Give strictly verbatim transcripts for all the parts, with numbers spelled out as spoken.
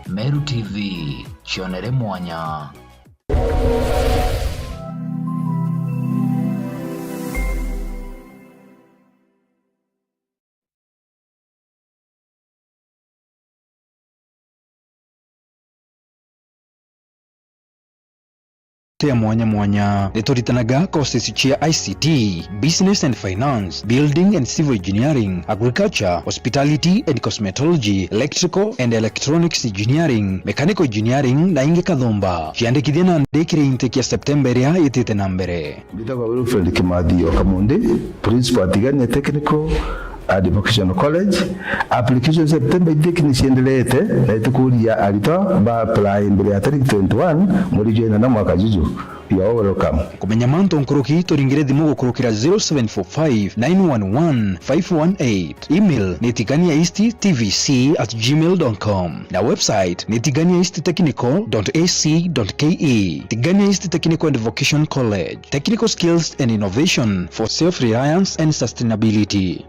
Meru T V, cionere mwanya. Te ya mwanya mwanya. Nituritanaga courses cia I C T, Business and Finance, Building and Civil Engineering, Agriculture, Hospitality and Cosmetology, Electrical and Electronics Engineering, Mechanical Engineering na ingi kathumba. Ciandikithia nandi kiri intake ya September iria itite na mbere. Mbitagwa Wilfred Kimathi o Kamundi, Principal Tigania Technical and Vocational College. Application September intake ni cienderete, na itukuria aritwa ba apply mbere ya tariki twenty-one mweri jwa inana mwaka juju. You are all welcome. Kumenya mantu nkuruki, turingire thimu gukurukira zero seven four five nine one one five one eight. Email ni tigania east T V C at gmail dot com. Na website ni tigania east technical dot A C dot K E. Tigania East Technical and Vocation College. Technical skills and innovation for self-reliance and sustainability.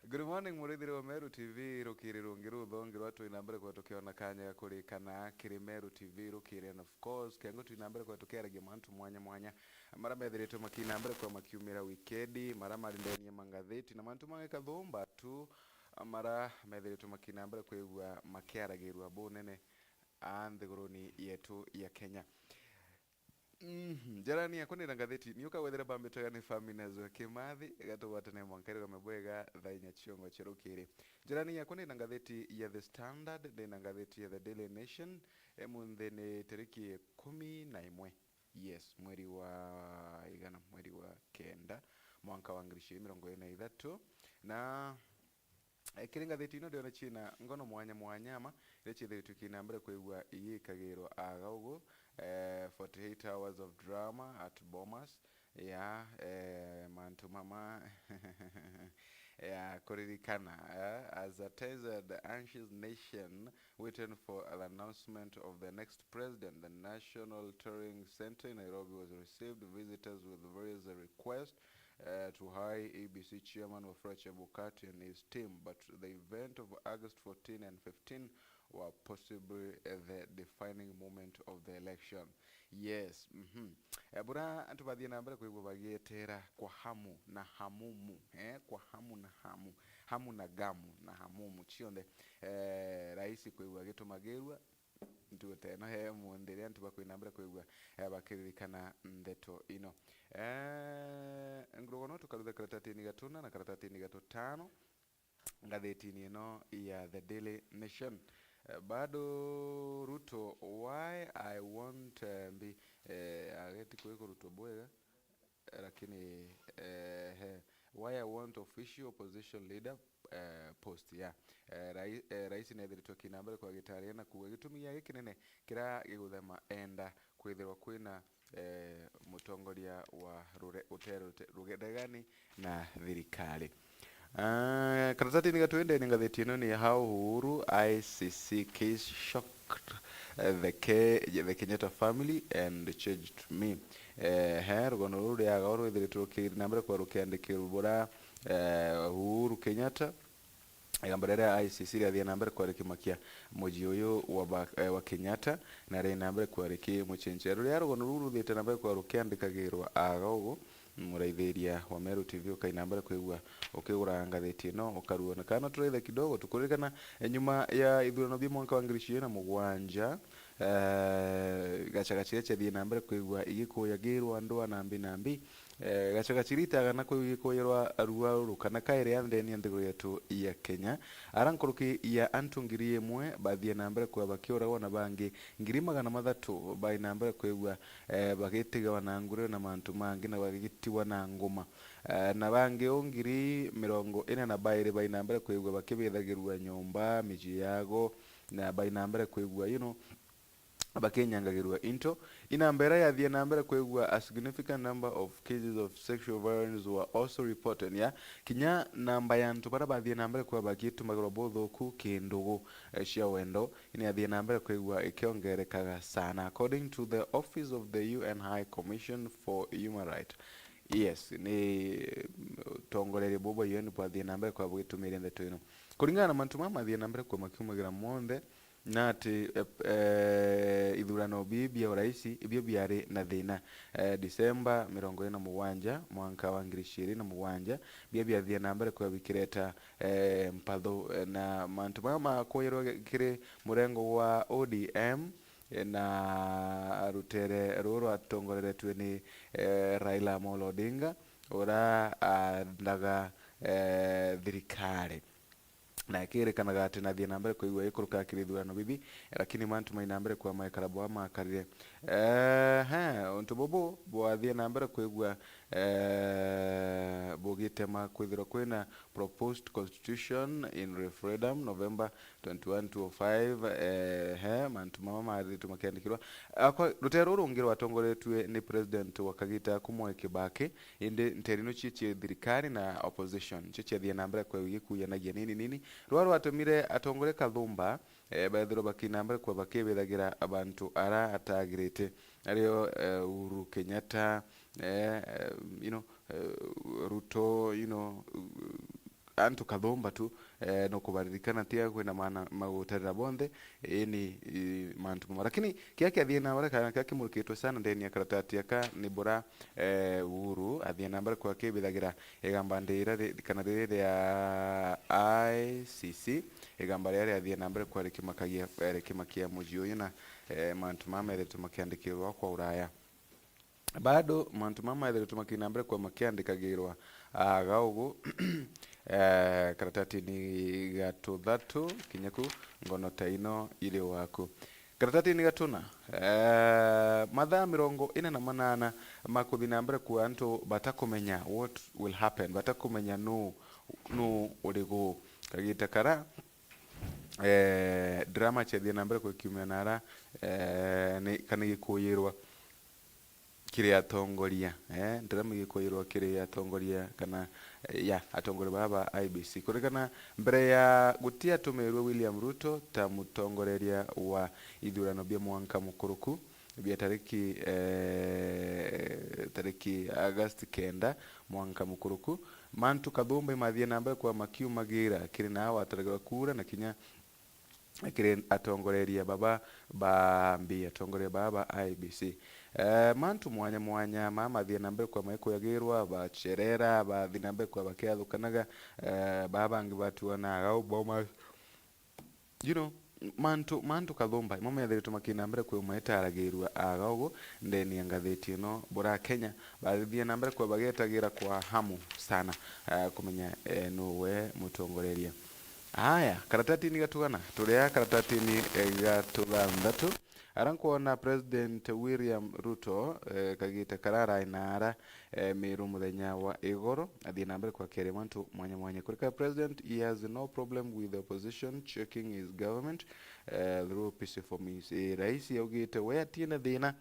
Good morning, murithire wa Meru T V, rukiri rungi ruthongi rwa twi na mbere kwa tukiona kanya ga kurikana kiri Meru T V rukiri, and of course, kengo twi na mbere kwa tukiaragia mantu mwanya mwanya mara methiritwe makina mbere kwa makiumira wikendi, mara mari ndeni ya mangatheti na mantu mangi kathumba tu, mara methiritwe makina mbere kwigua makiaragirua bunene a nthiguruni yetu ya Kenya. Mhm. Jarani yakwa ni na ngatheti, ni ukagwethera bambitwe gani Famina Zwa Kimathi, gatugwatane mwanka irugame bwega thaa inya ciongo cia rukiri. Jarani yakwa ni na ngatheti ya The Standard, ni na ngatheti ya The Daily Nation, emunthi ni tariki ikumi na imwe. Yes, mweri wa igana, mweri wa kenda, mwanka wa ngiri cia mirongo iri na ithatu. Na, eh, kiri ngatheti ino ndiona ciina ngono mwanya mwanya ma, iria ciithiritwe kina mbere kwigua igikagirwa aga ugu, eh, forty-eight hours of drama at Bomas. Ya, eh, mantu mama ya kuririkana, eh, as a teased anxious nation waiting for the announcement of the next president, the National Touring Centre in Nairobi was received visitors with various requests, uh, to high A B C chairman Wafula Chebukati and his team, but the event of August fourteen and fifteen were possibly, uh, the defining moment of the election. Yes, mhm. Eh, bura antu bathie na mbere kwigua bagietera kwa hamu na hamumu, eh, kwa hamu na hamu, hamu na gamu na hamumu, cionthe, eh, rahisi kwigua agitumagirua, ntugo ta ino he munthi, riria antu bakwina mbere kwigua, eh, bakiririkana ndeto ino. Eh, ngurugo no tukarutha karatatini gatuna na karatatini gatutano ngathetini ino ya The Daily Nation. Eh, bado Ruto, why I want, eh, mbi, eh, ageti kwi kurutwa bwega, eh, lakini, eh, he, why I want official opposition leader, eh, post, yeah. Eh, rai-, eh, rais nethiritwe kina mbere kwa gitaria na kuuga gitumi gia gikinene kira giguthema enda kwithirwa kwina, eh, mutongoria wa rure-, utere rute-, rugeregani na thirikari. Ah, karatatini ga twende ni ngathiti ino ni How Uhuru I C C case shocked, eh, the Ke-, the Kenyatta family and changed me. Eh, he, rugono ruru riaga rwithiritwe rukiri na mbere kwa rukiandikirwa bura, eh, Uhuru Kenyatta. Igamba riria I C C riathie na mbere kwarikimakia muji uyu wa ba-, eh, wa Kenyatta, na ri na mbere kwariki muchenchero. Riria rugono ruru ruthite na mbere kwa rukiandikagirwa aga ugu, muraithiria wa Meru T V ukai na mbere kwigua ukigura ngathiti ino, ukaruona kana turaitha kidogo. Tukuririkana, eh, nyuma ya ithurano bia mwanka wa ngiri ciiri na mugwanja, eh, gachagachi riria ciathie na mbere kwigua igikuyagirwa ndwa na mbi na mbi, eh, gachagachi ritagana kwigua igikuyirwa rua ruru kana kairi ya ndeni ya nthiguru yetu ya Kenya. Ara nkuruki ya antu ngiri imwe bathie na mbere kwigua bakiuragwa na bangi ngiri magana mathatu bai na mbere kwigua, eh, bagitigawa na ngurio na mantu mangi na bagitigwa na nguma. Eh, na bangi o ngiri mirongo ina na bairi bai na mbere kwigua bakibithagirua nyomba, miji yago, na bai na mbere kwigua, you know, bakinyangagirua into. Inamba iria yathie na mbere kwigua, a significant number of cases of sexual violence were also reported, ya kinya namba ya antu baria bathie na mbere kwigua bagitumagirwa buthuku kindugu, eh, cia wendo, ni yathie na mbere kwigua ikiongerekaga sana, according to the Office of the U N High Commission for Human Rights. Yes, ni, eh, utongoreria bubu bwa U N bwathie na mbere kwigua bugitumiria ndeto ino. Kuringana na mantu maya mathie na mbere kwigua makiumagira monthe, na ati, eh, eh, ithurano bii bia urais ibio biari na thina. Eh, Disemba mirongo iri na mugwanja, mwanka wa ngiri ciiri na mugwanja, bio biathie na mbere kwigua bikireta, eh, mpathu, eh, na mantu maya makuirwe kiri murengo wa O D M, eh, na rutere ruu rwatongoreretue ni, eh, Raila Amolo Odinga, uria aathaga, eh, thirikari. Na ikirikanaga ati nathie na mbere kwigua ikuruka kiri ithurano bibi, lakini mantu mai na mbere kwigua maikara bwa makarire. Ehe, untu bubu bwathie na mbere kwigua, eh, bugitema kwithirwa kwina proposed constitution in referendum November twenty-one, two oh five, ehe, mantu mama mathitwe makiandikirwa. Akwa, rutere ruru rungi rwatongoretue ni president wa kagita ku Mwai Kibaki, indi nteere ino cie, cie thirikari na opposition, ncio ciathie na mbere kwigua igikuyanagia nini nini. Rwa rwatumire atongoria kathumba, eh, bethirwa bakina mbere kwigua bakibithagira abantu ara atagirite. Ario, eh, Uhuru Kenyatta, eh, eh, you know, eh, Ruto, you know, antu kathumba tu, eh, no kubaririkana, tiga kwina maana magutarira bonthe, ini, i, mantu mama. Lakini kiria kiathie na mbere kana kiria kimurikitwe sana ndeni ya karatati aka ni bura, eh, Uhuru athie na mbere kwigua akibithagira igamba ndira ri-, kana riri ria I C C, igamba riria riathie na mbere kwigua rikimakagia, eh, rikimakia muji uyu na, eh, mantu mama methiritwe makiandikirwa kwa uraya. Bado mantu mama methiritwe makina mbere kwigua makiandikagirwa aga ugu, eh, karatatini ga tuthatu kinya ku ngono ta ino iri waku. Karatatini ga tuna, eh, mathaa mirongo ina na manana makuthi na mbere kwigua antu batakumenya what will happen, batakumenya nu, nu uri gu. Kagita kara, eh, drama ciathie na mbere kwigua kiumia nara, eh, ni, kana igikuyirwa kiri atongoria, eh, ndirama igikuyirwa kiri atongoria kana, eh, ya, atongoria baba ba I B C. Kuririkana, mbere ya guti atumirwe William Ruto ta mutongoreria wa ithurano bia mwanka mukuruku, bia tariki, eh, tariki August kenda mwanka mukuruku, mantu kathumba imathie na mbere kwigua makiumagira kiri na wataragirwa kura na kinya kiri atongoreria baba ba mbi, atongoreria baba ba I B C. Eh, mantu mwanya mwanya mamathie na mbere kwigua maikuyagirwa, bacerera, bathi na mbere kwigua bakiathukanaga, eh, baba bangi batuanaga au boma. You know, mantu, mantu kathumba, imo methiritwe makina mbere kwigua maitaragirua aga ugu ndeni ya ngathiti ino, bura Kenya, bathithie na mbere kwigua bagetagira kwa hamu sana, eh, kumenya, eh, nuwe mutongoreria. Aya, karatatini gatugana, turia karatatini, eh, gatuthanthatu, ara nkwona President William Ruto, eh, kagite kararae na ara, eh, Meru muthenya wa igoro, athie na mbere kwakiaria mantu mwanya mwanya. Kurika President, he has no problem with the opposition checking his government, eh, through peaceful means. Eh, rais augite we atina thina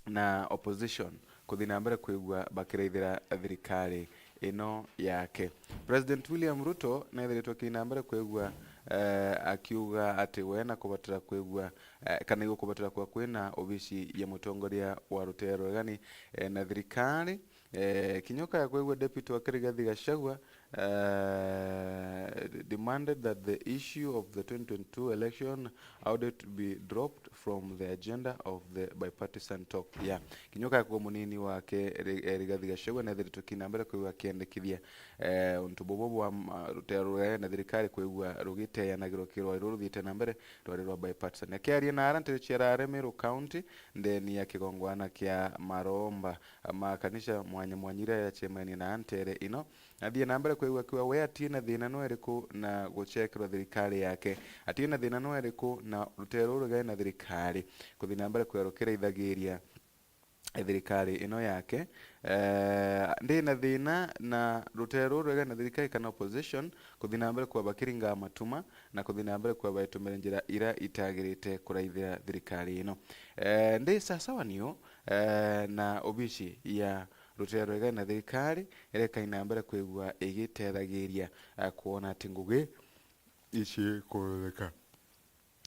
na opposition kuthi na mbere kwigua bakiraithira thirikari ino yake. President William Ruto nethiritwe akithi na mbere kwigua, eh, akiuga ati we na kubatira kwigua, eh, kana igua kubatira kwa kwina obisi ya mutongoria wa rutere rwa regani, eh, na thirikari. Eh, kinya ukaya kwigua Deputy wa Rigathi Gachagua, eh, demanded that the issue of the twenty twenty-two election audit be dropped from the agenda of the bipartisan talk. Yeah. Kinya ukaya kwigua munini wake Ri-, eh, Rigathi Gachagua nethiritwe kina mbere kwigua akiendekithia, eh, untu bubu bwa, mm, rutere rwa regani na thirikari kwigua rugiteanagirwa ki rwari ruru ruthiite na mbere, rwari rwa bipartisan. Akiaria na ara nteto cia Rare Meru County, ndeni ya kigongwana kia maromba ma kanisa mwanya mwanya iria yacemania na ntere ino, athie na mbere kwigua akiuga we atina thina no iriku na gucekerwa thirikari yake, atina thina no iriku na rutere ruru rugene na thirikari kuthi na mbere kwigua rukiraithagiria thirikari ino yake. Eh, ndina thina na rutere ruru rugene na thirikari kana opposition kuthi na mbere kwigua bakiringa matuma na kuthi na mbere kwigua baitumira njira iria itagirite kuraithira thirikari ino. Eh, ndi sasawa niu, eh, na obisi ya rutere rwa regani na thirikari iria ikai na mbere kwigua igitethagiria, eh, kwona ati ngugi ici kutheka.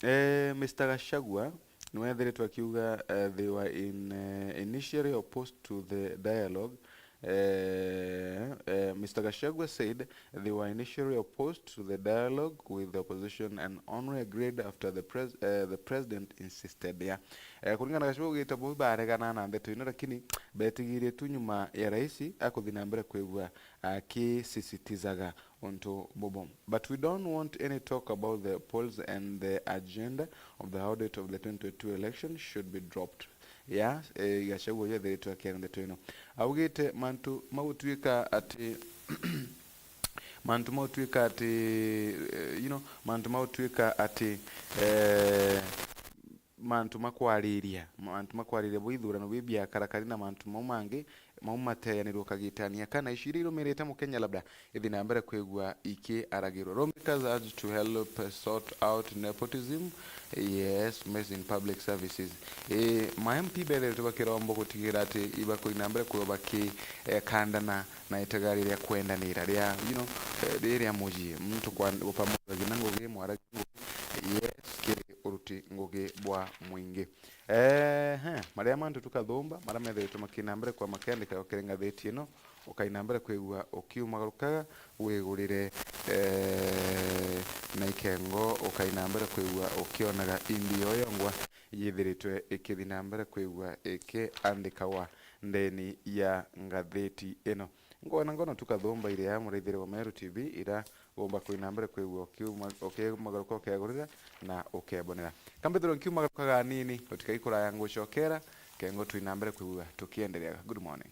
Eh, Mister Gachagua niwe ethiritwe akiuga, eh, they were in, eh, initially opposed to the dialogue. Eh, eh, Mister Gachagua said they were initially opposed to the dialogue with the opposition and only agreed after the pres-, eh, the president insisted. Yeah. Eh, kuringana na Gachagua augite bo baregana na ndeto ino, lakini betigirie tu nyuma ya rais akuthi na mbere kwigua akisisitizaga untu bubu. But we don't want any talk about the polls and the agenda of the audit of the twenty twenty-two election should be dropped. Ya, eh, Gachagua uyu ethiritwe akiaria ndeto ino. Augite mantu magutuika ati, mantu magutuika ati, eh, you know, mantu magutuika ati, eh, mantu makwariria, mantu makwariria bwa ithurano bi biakarakari na mantu mau mangi, mau mateanirwe kagitania kana icio iria irumirite Mukenya labda ithi na mbere kwigua ikiaragirwa. Lawmakers urge to help sort out nepotism, yes, mess in public services. E, ma M P bethiritwe bakirombo gutigira ati ibakuthi na mbere kwigua baki, eh, kandana na itega riria kwendanira ria, you know, eh, riria muji, mtu kwa, gupamuragia na ngugi, mwaragia ngugi, yes, kiri uruti ngugi bwa mwingi. Ehe, maria mantu tukathumba, maria methiritwe makina mbere kwa makiandika kiri ngathiti ino, ukaina mbere kwigua ukiumagarukaga, wigurire, eh, na ikengo, ukaina mbere kwigua ukionaga imbi yo yongwa yithiritwe ikithi na mbere kwigua ikiandikawa ndeni ya ngathiti ino. Ngona ngono tukathumba iria muraithire wa Meru T V, ira gomba kwina mbere kwigua ukiuma-, ukimagaruka ukegurira na ukebonera. Kambithirwa nkiumagarukaga anini, utikai kuraya ngucokera, kengo twina mbere kwigua tukiendereaga. Good morning.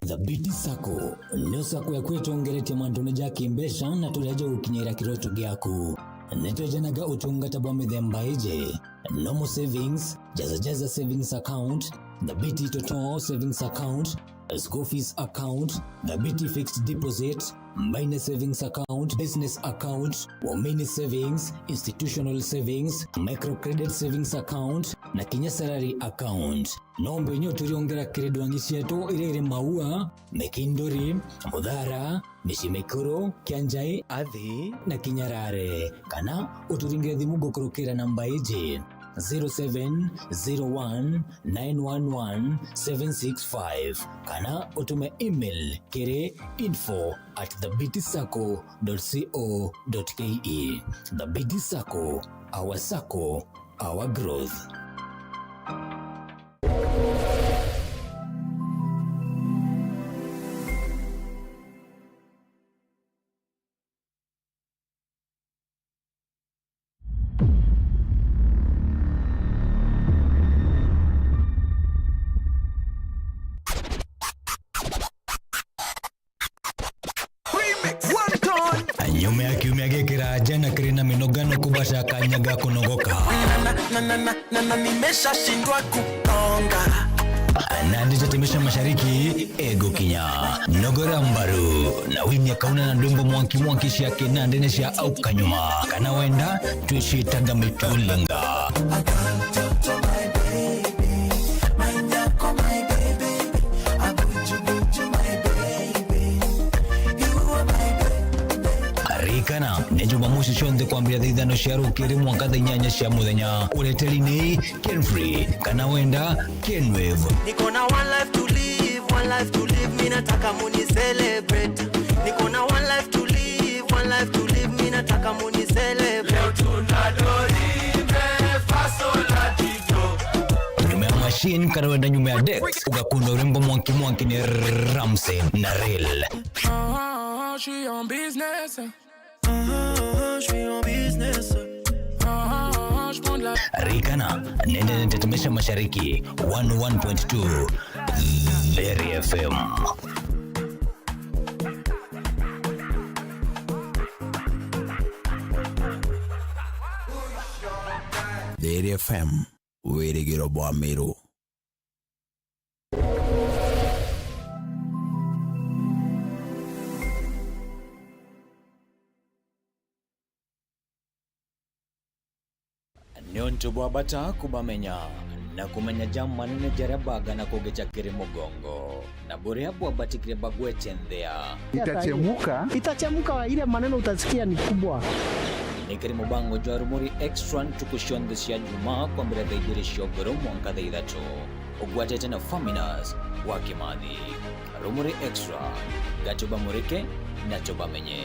Thabiti Sacco nio sacco yaku itongeretie mantune ja kimbeca na turia jagukinyira kiroto giaku. Nitwejanaga utungata bwa mithemba iji: normal savings, jaza jaza savings account, Thabiti Toto savings account, school fees account, Thabiti fixed deposit, Mbaine savings account, business account, Womini savings, institutional savings, microcredit savings account, na kinya salary account. No mbenye uturiongera kiri ndwangi cietu iria iri Maua, Mikinduri, Muthara, Micii Mikuru, Kianjai, Athi na kinya Rare. Kana uturingire thimu gukurukira namba iji: zero seven zero one nine one one seven six five, kana utume email kiri info at the biti sacco dot co dot ke. The Biti Sacco, our sacco, our growth. Nyuma ya kiumia gikiraja na kiri na minoga, no kubaca kanya ga kunogoka. Na, na, na, na, na, na, na nimeshashindwa kutonga. Na nditetemesha mashariki egukinya. Nogora mbaru na winie kauna na ndwimbo mwanki mwanki cia kinandene cia au kanyuma. Kana wenda twicitaga mitulinga. Ririkana, ni Jumamosi cionthe kwambia thaa ithano cia rukiri mwanka thaa inyanya cia muthenya. Ureteri ni Kenfree, kana wenda Kenwave. Niko na one life to live, one life to live, mi nataka muni celebrate. Niko na one life to live, one life to live, mi nataka muni celebrate. Leo tuna dori, fa, sol, la, ti, do. Nyuma ya machine, kana wenda nyuma ya decks, ugakunda urembo mwanki mwanki ni Ramsey na Real. Ah, she on business. Ah, je suis en business. Ah, je prends de la Ririkana, nende ntetemesha mashariki, one oh one point two Theri F M. Theri F M, wirigiro bwa Meru. Niuntu bwa bata kubamenya, na kumenya ja manene jaria bagana kugicha kiri mugongo, na buria bwabatikire bagwete nthia. Itachemuka. Itachemuka, ile maneno utasikia ni kubwa. Ni kiri mubango jwa Rumuri Extra ntuku cionthe cia Jumaa kwambira thaa ijiri cia ugoro mwanka thaa ithatu. Ugwatite na Faminas wa Kimathi. Rumuri Extra, ga tubamurike na tubamenye.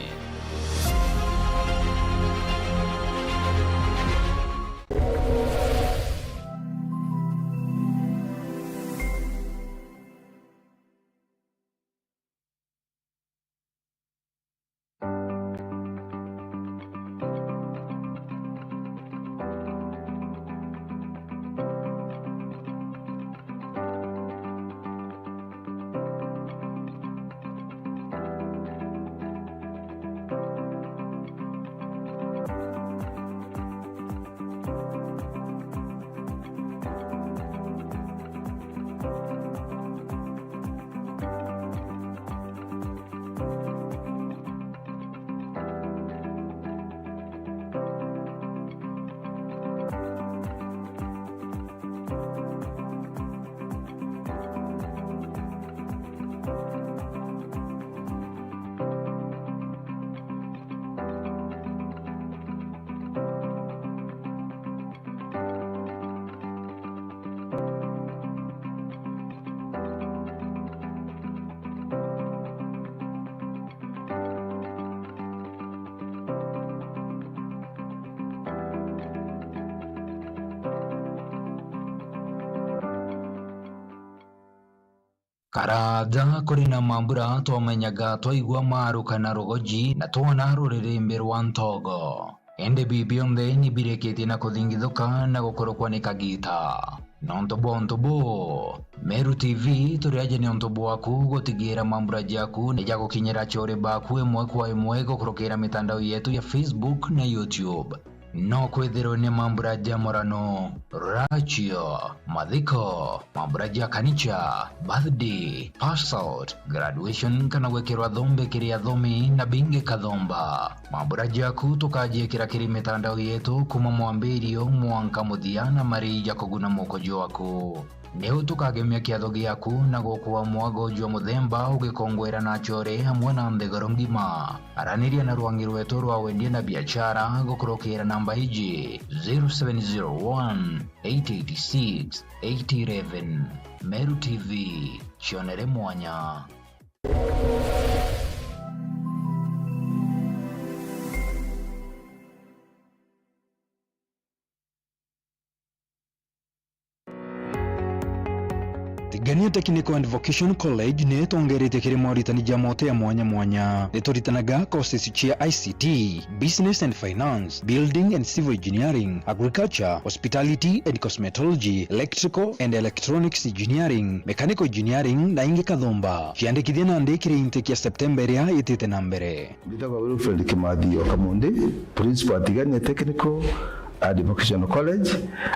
Karaja kuri na mambura twamenyaga, twaigua maruka na rugoji, na twona ruririmbi rwa ntogo. Indi bibi bionthe ni birikitie na kuthingithuka na gukurukwa ni kagiita. Nontu bwa untu buu, Meru T V turi aja ni untu bwaku gutigira mambura jaku ni jagukinyira acori baku imwe kwa imwe gukurukira mitandao yetu ya Facebook na YouTube. No kwithirwe ni mambura ja murano, rachio, mathiko, mambura ja kanicha, birthday, pass out, graduation kana gwikirwa thombe kiri athomi na bingi kathomba. Mambura jaku tukajiikira kiri mitandao yetu kuma mwambirio mwanka muthia na mari ja kuguna moko jwaku. Niu tukagemia kiatho giaku na gukua mwago jwa muthemba ugikongwera na achore amwe na nthiguru ngima. Araniria na rwangi rwetu rwa wendia na biashara gukurukira namba iji, zero seven zero one, eight eight six, eight eleven. Meru T V, cionere mwanya. Tigania Technical and Vocation College ni itongeretie kiri moritani ja mote ya mwanya mwanya. Ni turitanaga courses cia I C T, Business and Finance, Building and Civil Engineering, Agriculture, Hospitality and Cosmetology, Electrical and Electronics Engineering, Mechanical Engineering na ingi kathumba. Ciandikithia nandi kiri intake ya September iria itite na mbere. Mbitagwa Wilfred Kimathi o Kamundi, Principal Tigania Technical and Vocational College.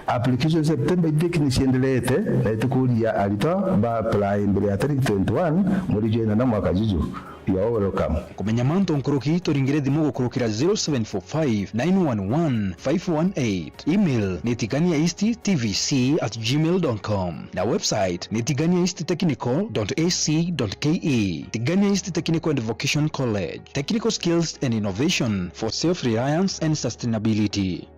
Application September intake ni ciendelete na itukuria aritwa ba apply mbere ya tariki twenty-one mweri jwa inana mwaka juju. You are welcome. Kumenya mantu nkuruki, turingire thimu gukurukira zero seven four five, nine one one, five one eight. Email ni tigania east T V C at gmail dot com. Na website ni tigania east technical dot A C dot K E. Tigania East Technical and Vocation College. Technical skills and innovation for self-reliance and sustainability.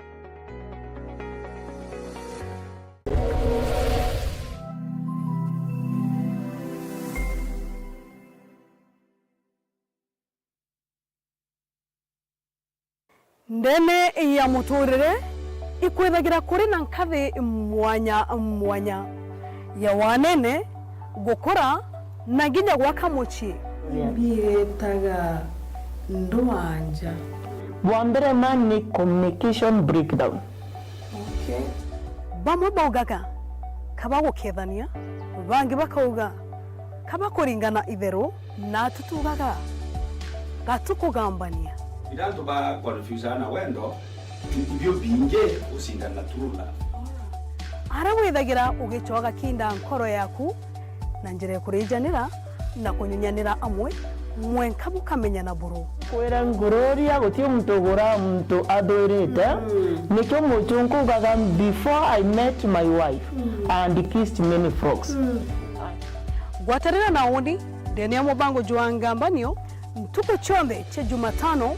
Ndene ya muturire ikwithagira kuri na nkathi mwanya mwanya ya wanene, gukura, na nginya gwaka mucii. Mbigitaga ndwanja. Bwa mbere ma ni communication breakdown. Okay. Bamwe baugaga kaba gukethania, bangi bakauga kaba kuringana itheru, na tutugaga gatukugambania. Ira antu ba confuse na wendo, ibio bingi gucindana true love. Ara withagira ugicoga kinda nkoro yaku na njira ya kurijanira na kunyunyanira amwe, mwenka bukamenyana buru. Kwira ngururia, guti muntu ugura muntu athwirite. Mm. Nikio muchunku ugaga, "Before I met my wife, mm, and kissed many frogs." Mm. Gwatanira na uni ndene ya mubango jwa Ngambanio ntuku cionthe cia Jumatano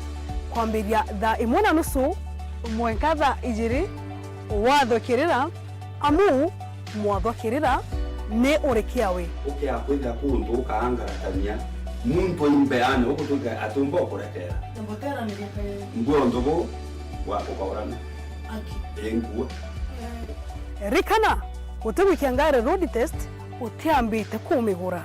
kwambiria thaa imwe na nusu mwenka thaa ijiri, wathukirira, amu mwathukirira ni uri kiawe. Ukia kwithira kuntu ukaangaratania muntu imbeane, ugutuika atumba ukurekera. Ngwio ntuku wa ukaurana. Aki. Ingua. Rikana, utigwikia ngari road test utiambite kumigura.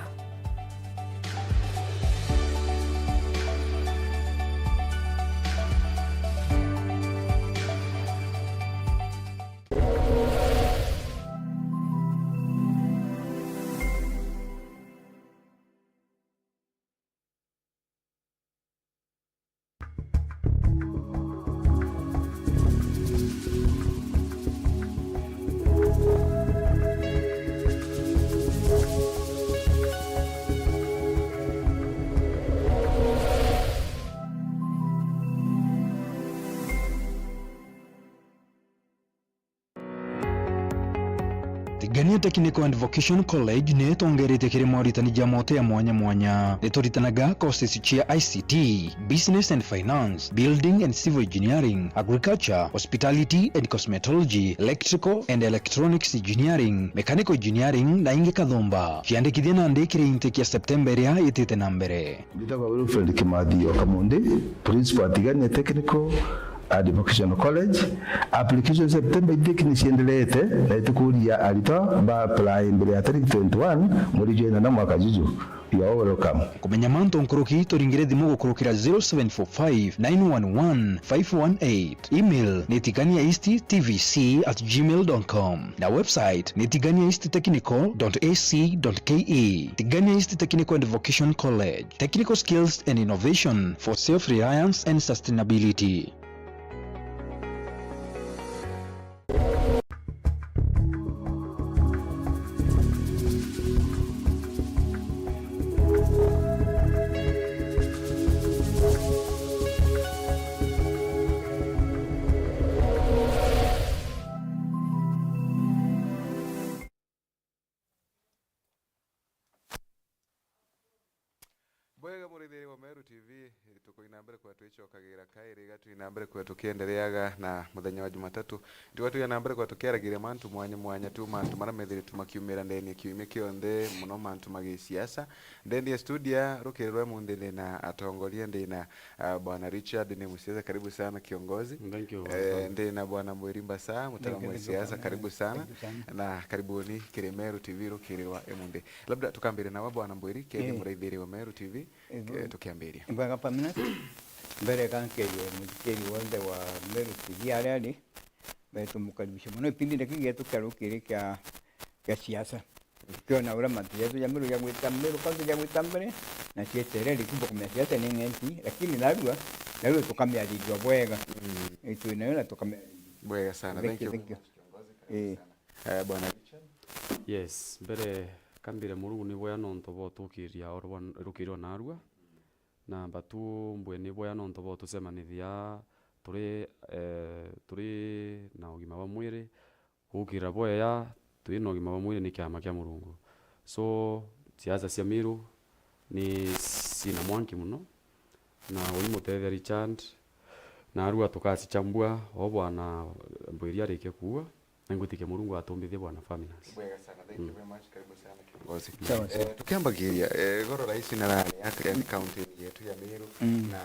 Tigania Technical and Vocation College ni itongeretie kiri moritani ja mote ya mwanya mwanya. Ni turitanaga courses cia I C T, Business and Finance, Building and Civil Engineering, Agriculture, Hospitality and Cosmetology, Electrical and Electronics Engineering, Mechanical Engineering na ingi kathumba. Ciandikithia nandi kiri intake ya September iria itite na mbere. Mbitagwa Wilfred Kimathi o Kamundi, Principal Tigania Technical and Vocational College. Application September intake ni ciendelete na itukuria aritwa ba apply mbere ya tariki twenty-one mweri jwa inana mwaka juju. You are welcome. Kumenya mantu nkuruki, turingire thimu gukurukira zero seven four five, nine one one, five one eight. Email ni tigania east T V C at gmail dot com. Na website ni tigania east technical dot A C dot K E. Tigania East Technical and Vocation College. Technical skills and innovation for self-reliance and sustainability. Bwega, murithiri wa Meru T V, tukuina mbere kwa twicokagira kairi, iga twina mbere kwa tukiendereaga na muthenya wa Jumatatu. Tuga twina mbere kwa tukiaragiria mantu mwanya mwanya tu, mantu maria methiri tu makiumira ndeni ya kiumia kionthe, muno mantu ma gisiasa. Ndeni ya studio, rukiri rwa munthi ndina atongoria, ndina, ah, Bwana Richard, ni musiasa, karibu sana kiongozi. Thank you, Eh, welcome. Ndina Bwana Mwiri Mbasa, mutaalamu wa Thank you, siasa, thank you. Karibu sana. Karibu sana. Na karibuni kiri Meru T V rukiri rwa imunthi. Labda tukambire nawe Bwana Mwiri, kiri Eh. muraithiri wa Meru T V. Ego. Eh, tukiambiria. Bwega Pamina. Mbere kankerie muthikiri wonthe wa Meru T V aria ari, mbere tumukaribishe muno ipindi ndaki getu kia rukiri kia, kia siasa. Kiona uria mantu jetu ja Meru jagwita, Meru kaunti jagwita mbere, na cietere rikumba kumenya siasa ni ng'enti, lakini narua, narua tukamiarithua bwega. Mm. Itwi nayo na tukamia- Bwega sana. Thank Thank you, you. Thank you. Kiongozi, karibu Eh. sana. Eh, Bwana Richard. Yes, mbere kambire Murungu ni bwea nontu bwa tukiria oro bwa rukirwa narua. Na mbatu mbwe ni bwea nontu bwa tucemanithia turi, eh, turi na ugima bwa mwiri. Gukira bwea, twi na ugima bwa mwiri ni kiama kia Murungu. So, siasa cia Meru ni cina mwanki muno. Na uri mutethia Richard, narua tukacichambua, o bwana Mbwiri arikia kuua, na ngwitikia Murungu atumbithie bwana Faminas. Bwega sana, thank you Mm. very much, karibu sana kiongozi. Sawa, sawa. Eh, tukiambagiria, eh, igoro rais narari at, at county yetu ya Meru, Mm. na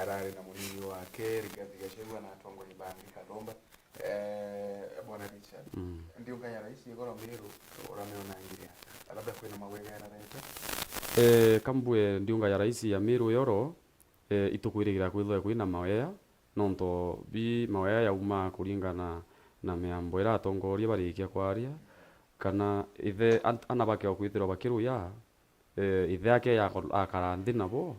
arari na munini wake, Rigathi Gachagua na atongoria bangi Kathumba. Eh, Bwana Richard, Mm. ndiunga ya rais igoro Meru, uramionangiria ata? Labda kwina mawega yararete? Eh, kambue ndiunga ya rais ya Meru yoro, eh, itukwirigira kwithwa kwina mawea, nontu bi mawea yauma kuringana na miambo iria atongoria barikia kwaria, kana ithe an-, ana bakea kwithirwa bakiruya, eh, ithe ake yako-, akara nthi nabo,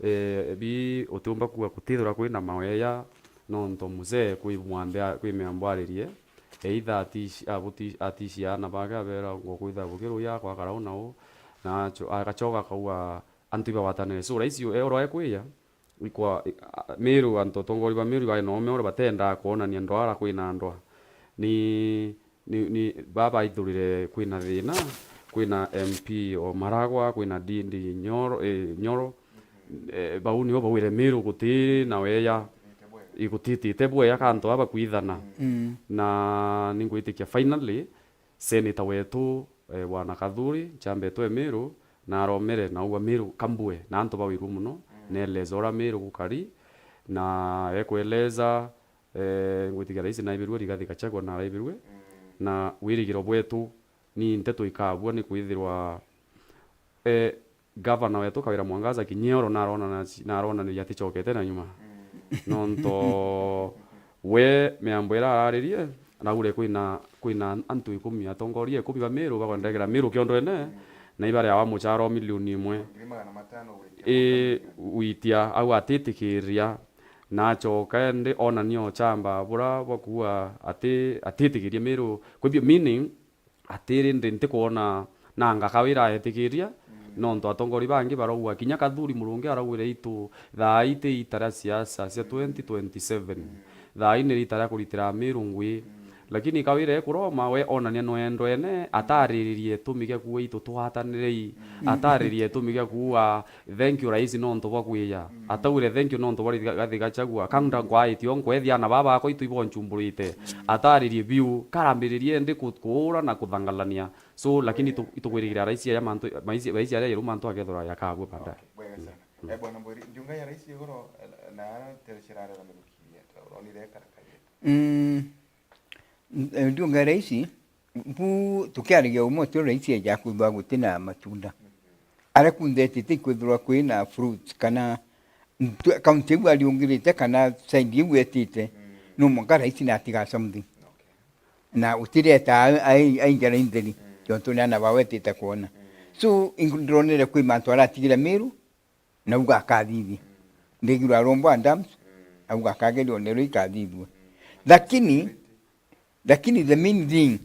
eh, bi utiumba kuuga kutithirwa kwina mawea, nontu mzee kwi mwambe a-, kwi miambo aririe, either atici-, abuti-, aticiana bake abera ngo kwithirwa bukiruya kwakara u na u, na acho-, agachoka akauga antu ibagwatanire. So, rais u-, e oro ekwiya, ikwa, i-, a-, Meru, antu atongoria ba Meru bari na ume uria batendaa kwonania ndwara kwina ndwa. Ni, ni, ni baba baithurire kwina thina, kwina M P o Maragwa, kwina D D Nyoro, eh, Nyoro. Eh, bau nio bawire Meru guti na weya, igutitite bweya kantu aba kwithana. Mm. Na ningwitikia finally, Senator wetu, eh, Bwana Kathuri, Nchambetwe Meru, na aromere na auga Meru kambue, na antu bawirwe muno, mm, neeleza uria Meru gukari, na ekueleza, eh, ngwitikia rais naibirwe, Rigathi Gachagua naraibirwe, mm, na wirigiro bwetu ni nteto ikabua ni kwithirwa, eh, Gavana wetu Kawira Mwangaza kinya oro naronana-, naronaniria atichokete na nyuma. Mm. Nonto we miambo ira araririe, araugire kwina, kwina antu ikumi, atongoria ikumi ba Meru bakwendekera Meru kiondwene, mm, na ibareawa muchara o milioni imwe. Ngiri magana matano gwitia. Ii, gwitia, au atitikiria. Na acoka indi onania uchamba bura bwa kuuga ati, atitikirie Meru. Kwithio meaning, atiri, ndi ntikwona nanga Kawira aetikiria, mm, nontu atongoria bangi barauga, kinya Kathuri Murungi araugire, itu thaa ii ti ita ria siasa cia twenty twenty-seven. Mm. Thaa ii ni rita ria kuritira Meru ngui. Mm. Lakini Kawira ekuroma, we onania nwendwene, atariririe itumi gia kuuga itu twatanirei, mm, atariririe itumi gia kuuga, thank you rais nontu bwa kwiya. Mm. Ataugire thank you nontu bwa Rigathi Gachagua. Kaunda ngwaitie o nkwethia ana baba bakwa itu ibonchumburite. Mm. Ataririe biu, karambiririe indi ku-, kuura na kuthangalania. So, lakini tu-, itukwirigira rais aria mantu, maisi-, rais aria yeru mantu akethirwa yakabua baadaye. Okay, bwega sana. Mm. Eh, Bwana Mbwiri, ndiunga ya rais igoro, eh, na tere cirarera mirukiria, ta uronire karakari. Mm. Eh, ndiunga ya rais, bu tukiarigia umo tio rais eja kwithwa gutina matunda. Aria kunthe etite ikwithirwa kwina fruits kana ntu-, kaunti iu ariungirite kana side iu etite, mm, no mwanka rais natiga something. Okay. Na utireta ai, ai, ai njara intheri, mm, tontu ni ana bawe etite kwona. Mm. So, ingu-, ndironere kwi mantu aratigire Meru, na auga akathithia. Ndegirwa arombo a dams, auga akageria onerwe ikathithua. Lakini, lakini the main thing,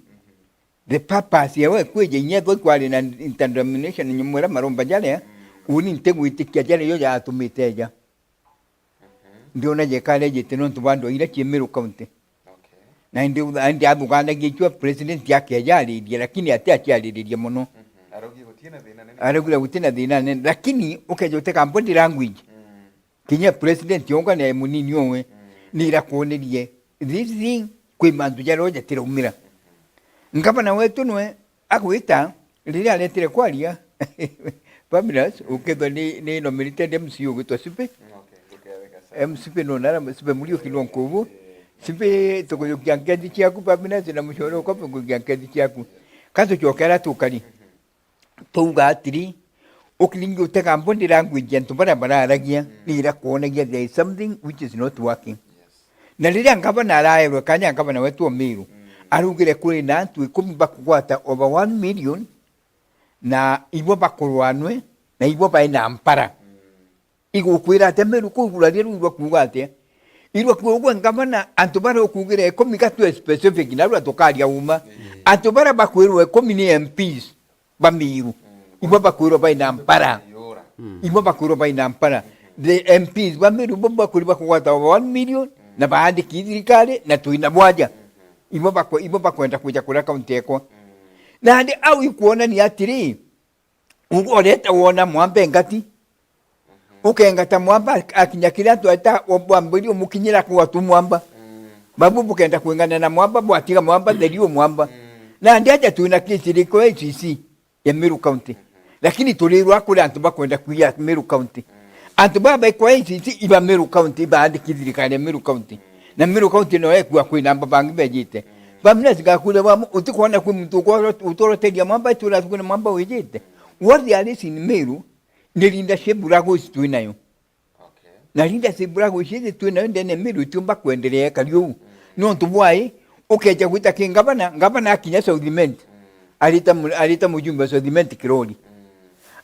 the purpose ya we kwija inya ethwa ikwari na interdomination nyumwira maromba jaria, uni ntigwitikia jaria yo jatumite eja. Ndiona jekare jete nontu bwa andu aira cie Meru County. Okay. Na indi, indi athuganagia icio president akeja aririe, lakini ati aciariririe muno. Mhm. Araugire gutina thina nene. Araugire gutina thina nene, lakini ukeja utega body language. Mm. Kinya president yonga ni munini owe, mm, ni irakuonerie this thing, kwi mantu jaria jatiraumira. Mm-hmm. Ngavana wetu nwe agwita, riria aretire kwaria, Fabulous, ukethwa ni, ni nominated M C ugwitwa Sipe. Mm, okay, okay, wega sana. M C P no nara, Sipe Muriuki no nkubu. Eh. Sipe, tukujukia nkethi ciaku, Fabulous, na mucore ukwa tukujukia nkethi ciaku. Ka tucokera tukari. Mm-hmm. Twauga atiri, ukiringi utega body language ya antu baria bararagia, mm, ni irakwonagia there is something which is not working. Yes. Na riria ngavana araerwe kanya, ngavana wetu wa Meru, mm, araugire kuri na antu ikumi bakugwata over one million, na ibo bakurwanwe, na ibo bai na mpara. Mm. Igukwira atia Meru kuu iguru aria riu irwa kuuga atia? Irwa kuuga ngavana, antu baria ukuugira ikumi ga twe specific, narua tukaria uma. Mm. Antu baria bakwirwa ikumi ni M Ps ba Meru. Mm. Ibo bakwirwa bai na mpara. Mm. Ibo bakwirwa bai na mpara. The M Ps ba Meru bo bakwirwa bakugwata over one million, mm, na baandiki thirikari, na twina bwaja. Mm-hmm. Ibo bakwe-, ibo bakwenda kwija kuria kaunti ekwa. Mm. Nandi au ikwonania atiri, U-, ureta wona mwamba engati. Mhm. Ukengata mwamba, ak-, akinya kiria tweta, wa-, bwambiri umukinyira kugwatu mwamba. Mm. Babu bukenda kwingana na mwamba, bwatiga mwamba, theriu mwamba. Mm. Nandi aja twina kesi iriku A C C ya Meru County. Mhm. Lakini turirwa kuri antu bakwenda kwiya Meru County. Mm. Antu baba kwa A C C iba Meru County, ibaandiki thirikari ya Meru County. Mm. Na Meru County no ekua kwina amba bangi bejite. Mm. Bamina sigakuria bamu, utikwona kwi muntu ukoro-, utoroteria mwamba, itura kwina mwamba wijite. What there is in Meru, ni leadership uraguci twinayo. Okay. Na leadership uraguci ithi twinayo ndene Meru itiumba kwendelea kari uu. Mm. Nontu bwai, ukeja gwita ki ngavana, ngavana akinya South Imenti. Mm. Arita mu-, arita mujumbe wa South Imenti Kirori. Mm.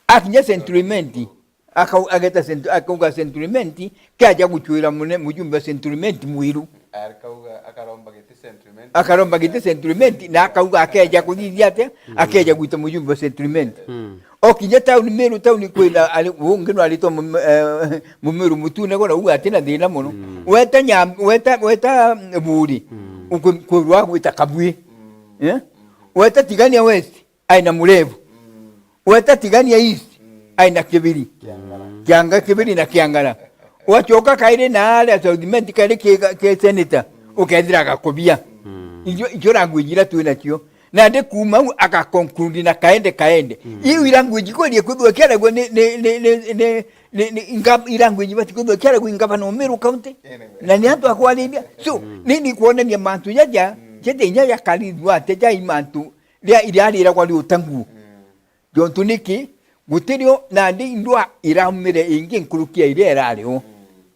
Akinya Central Imenti, akau-, ageta Cent-, akauga Central Imenti, kiaja gucwira mune-, mujumbe wa Central Imenti mwiru. Akauga, akaromba giti Central Imenti. Akaromba giti Central Imenti, na akauga akeja kuthithia atia, mm, akeja gwita mujumbe wa Central Imenti. Mm. Okinya town, Meru town kwina, ari, ungi no aritwa mu-, eh, Mumeru Mutune, gora uga atina thina mono. Mm. Weta Nyam-, weta, weta Buri, mm, ukwi-, kwirwa gwita Kabui. Mm. Eh? Weta Tigania West, aina Murevu. Mm. Weta Tigania East, mm, aina Kibiri. Kiangara. Kianga, Kibiri na Kiangara. Wachoka kairi na aria South Imenti kairi ki, ki senator, mm, ukethira agakubia. Mm. Icio, icio language iria twinacio. Nandi kuuma u aka conclude na kaende kaende. Mm. Iu language kweri ikwithwa kiaragua ni, ni, ni, ni, ni, ni, ni, nga-, i language bati kwithwa kiaragua i ngavana o Meru County. Anyway. Na ni antu akwariria. So, mm, ni, ni kwonania mantu jaja, mm, jete inya jakarithua ate jai mantu ria, iria riragwa riuta nguo. Mm. Jontu niki? Gutirio nandi ndwa iraumire ingi nkuruki ya iria irari o. Mm.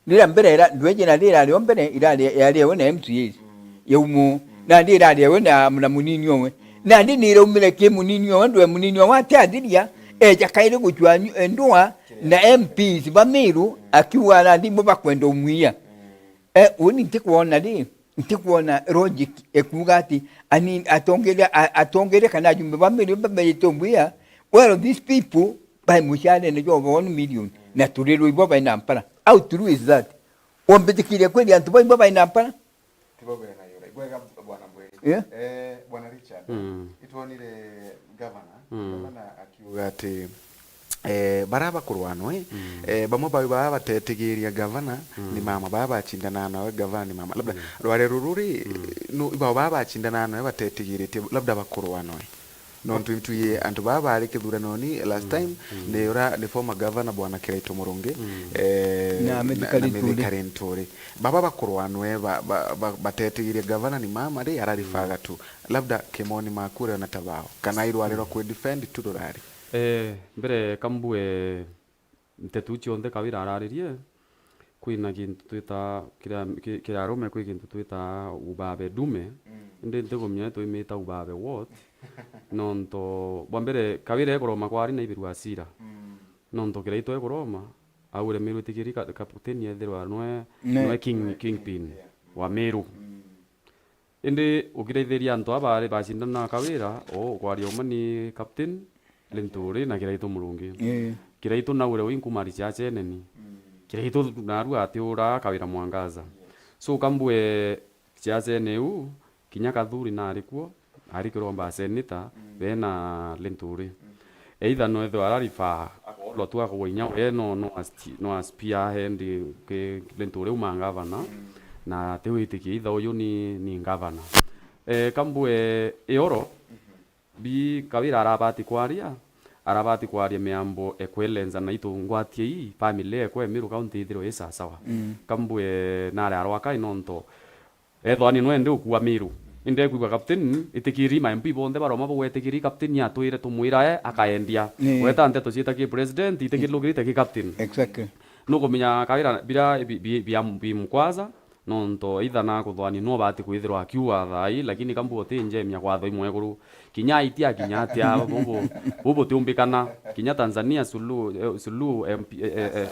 Riria mbere ira-, ndweje na riria irari o mbere, irari, yari ewe na M C As. Mm. Yaumu. Mm. Nandi irari ewe na, na munini owe. Mm. Nandi ni iraumire ki munini owe, ndwe munini owe atiathiria, mm, eja kairi gucwa nyu-, ndwa na M Ps ba Meru, mm, akiuga nandi bo bakwenda umwia. Mm. Eh, uni ntikwona ri? Ntikwona logic ekuuga ati ani-, atongeria, a-, atongeria kana ajumbe ba Meru bamejete umwia, well, these people bai mucarene jwa over one million, na turirwe ibo bai na mpara. How true is that? Wambitikiria kweli antu bau ibo bai na mpara? Tibo bena yura. Ibwega, Bwana Mbwiri. Yeah. Eh, Bwana Richard, mm, itwonire gavana, mm, gavana akiuga ati, eh, bara bakurwanwe, mm, eh, bamwe bau baa batetigiria gavana, mm, ni mama, baa bacindanaga nawe gavana ni mama. Labda, mm, rware ruru ri, mm, no, ibao baa bacindanaga nawe batetigiritie, labda bakurwanwe. Nontu intwii antu baa bari kithuranoni last, mm, time, mm, ni ura, ni former governor Bwana Kiraitu Murungi, mm, eh, na Mithika Linturi. Mithika Linturi. Baba bakurwanwe ba, ba, ba, batetigiria gavana ni mama ri, araribaga, mm, tu. Labda kimoni maku uriona ta bao, kana irwarirwa kwi defend tu rurari? Eh, mbere kambue nteto iu cionthe Kawira araririe, kwina gintu twita, kiri, ki-, kiri arume kwi gintu twita ubabe dume, mm, indi ntigumenya twimita ubabe what, nontu bwa mbere Kawira ekuroma kwari na ibirwa asira, mm, nontu Kiraitu ekuroma, aure Meru itigiri ka-, kapteni ethirwa nwe, ne, nwe king, kingpin, yeah, wa Meru. Mm. Indi ukiraithiria antu aba bari bacindana na Kawira, o kwaria uma ni Captain Linturi na Kiraitu Murungi. Ii. Kiraitu naure wi nkumari ciacene ni. Mm. Kiraitu narua atiura Kawira Mwangaza. Yes. So kambue ciacene iu, kinya Kathuri nari kuo, ari kiromba seneta, mm, bena Linturi. Mm. either no ethirwa ararifa, akoorwa tu akagwa inya we, no, no asti-, no aspia hendi ki, gintu uria uma ngavana, na atiwitikia either uyu ni, ni ngavana. Eh, kambue Ioro, bi Kawira arabati kwaria, arabati kwaria miambo ekwelenza na itu ngwatie ii, family ekwe Meru County ithirwe i sasawa. Kambue nari arwa kai nonto ethwa ni nwe ndi ukua Meru. Indi ekwigua captain, itikiri ma M P bonthe baroma bugwetikiri captain atwire tumwira e akaendia. Ni. Gweta nteto ciita ki president, itikirukirite ki captain. Exactly. Nukumenya Kawira bira bi, bi, bi, bi mkwaza, nonto either na kuthwani no bati kwithirwa akiuga thaa ii, lakini kambu utinjemia kwatho imwekuru. Kinya aiti akinya atia, bubu, bubu tiumbikana. Kinya Tanzania Suluhu, eh, Suluhu M P, eh, eh, eh,